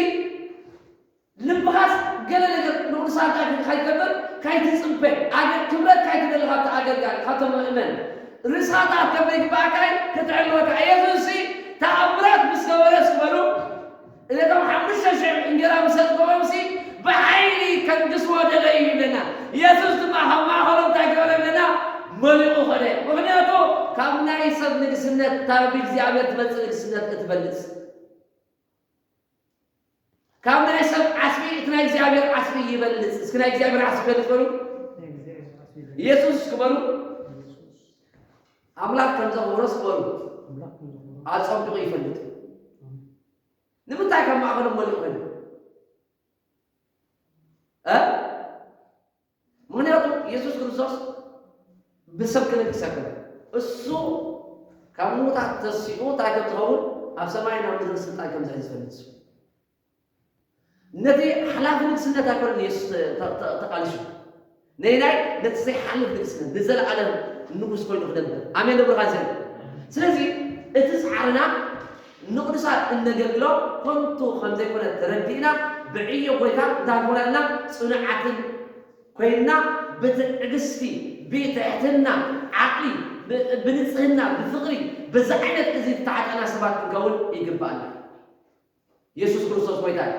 ልብኻስ ገለ ነገር ንቕዱሳን ካይትገብር ካይትጽበ፣ ኣገ-፣ ክብረት ካይትደሊ ካብቲ ኣገልጋሊ፣ ካብቶም ምእመን። ርእሳታት ከም ዘይግባእካይ ክትዕልወካ። ኢየሱስሲ ተኣምራት ምስ ገበረ እስኪ በሉ፣ ነቶም ሓሙሽተ ሽሕ እንጀራ ምስ ኣጥገቦምሲ ብሓይሊ ከንግስዎ ደለዩ ይብለና። ኢየሱስ ድማ ካብ ማእኸሎም እንታይ ገበረ ኣለና? መሊቑ ኸደ። ምኽንያቱ ካብ ናይ ሰብ ንግስነት፣ ካብ እግዚኣብሔር ትመጽእ ንግስነት እትበልጽ። ካብ ናይ ሰብ ዓስቢ እቲ ናይ እግዚኣብሔር ዓስቢ ይበልጽ። እስኪ ናይ እግዚኣብሔር ዓስቢ ይበልጽ በሉ። ኢየሱስ እስኪ በሉ። ኣምላኽ ከም ዘኽብሮ እስኪ በሉ። ኣጸቢቑ ይፈልጥ። ንምንታይ ካብ ማእከሎም መሊቑ ኾይኑ? እ? ምኽንያቱ ኢየሱስ ክርስቶስ ብሰብ ክነግስ ኣይኮነን። እሱ ካብ ምዉታት ተሲኡ እንታይ ከም ዝኸውን፣ ኣብ ሰማይን ኣብ ምድርን ስልጣን ከም ዝሕዝ ዝፈልጥ እሱ። ነቲ ሓላፊ ንግስነት ኣይኮነን ኢየሱስ ተ-፣ ተ-፣ ተ-፣ ተቓሊሱ። ነይናይ ነቲ ዘይሓልፍ ንግስነት ንዘለኣለም ንጉስ ኮይኑ ክነብር። ኣሜን ዶ ብርሃን ዘይ? ስለዚ እቲ ጻዕርና ንቕዱሳት እነገልግሎ ከንቱ ከም ዘይኮነ ተረዲእና ብዕዮ ጎይታ እንታይ ንኾነልና ጽኑዓትን ኮይንና ብትዕግስቲ፣ ብትሕትና፣ ዓቕሊ፣ ብ-፣ ብንጽህና፣ ብፍቕሪ፣ በዚ ዓይነት እዚ ዝተዓጠና ሰባት ክንከውን ይግባኣና። የሱስ ክርስቶስ ጎይታ እዩ።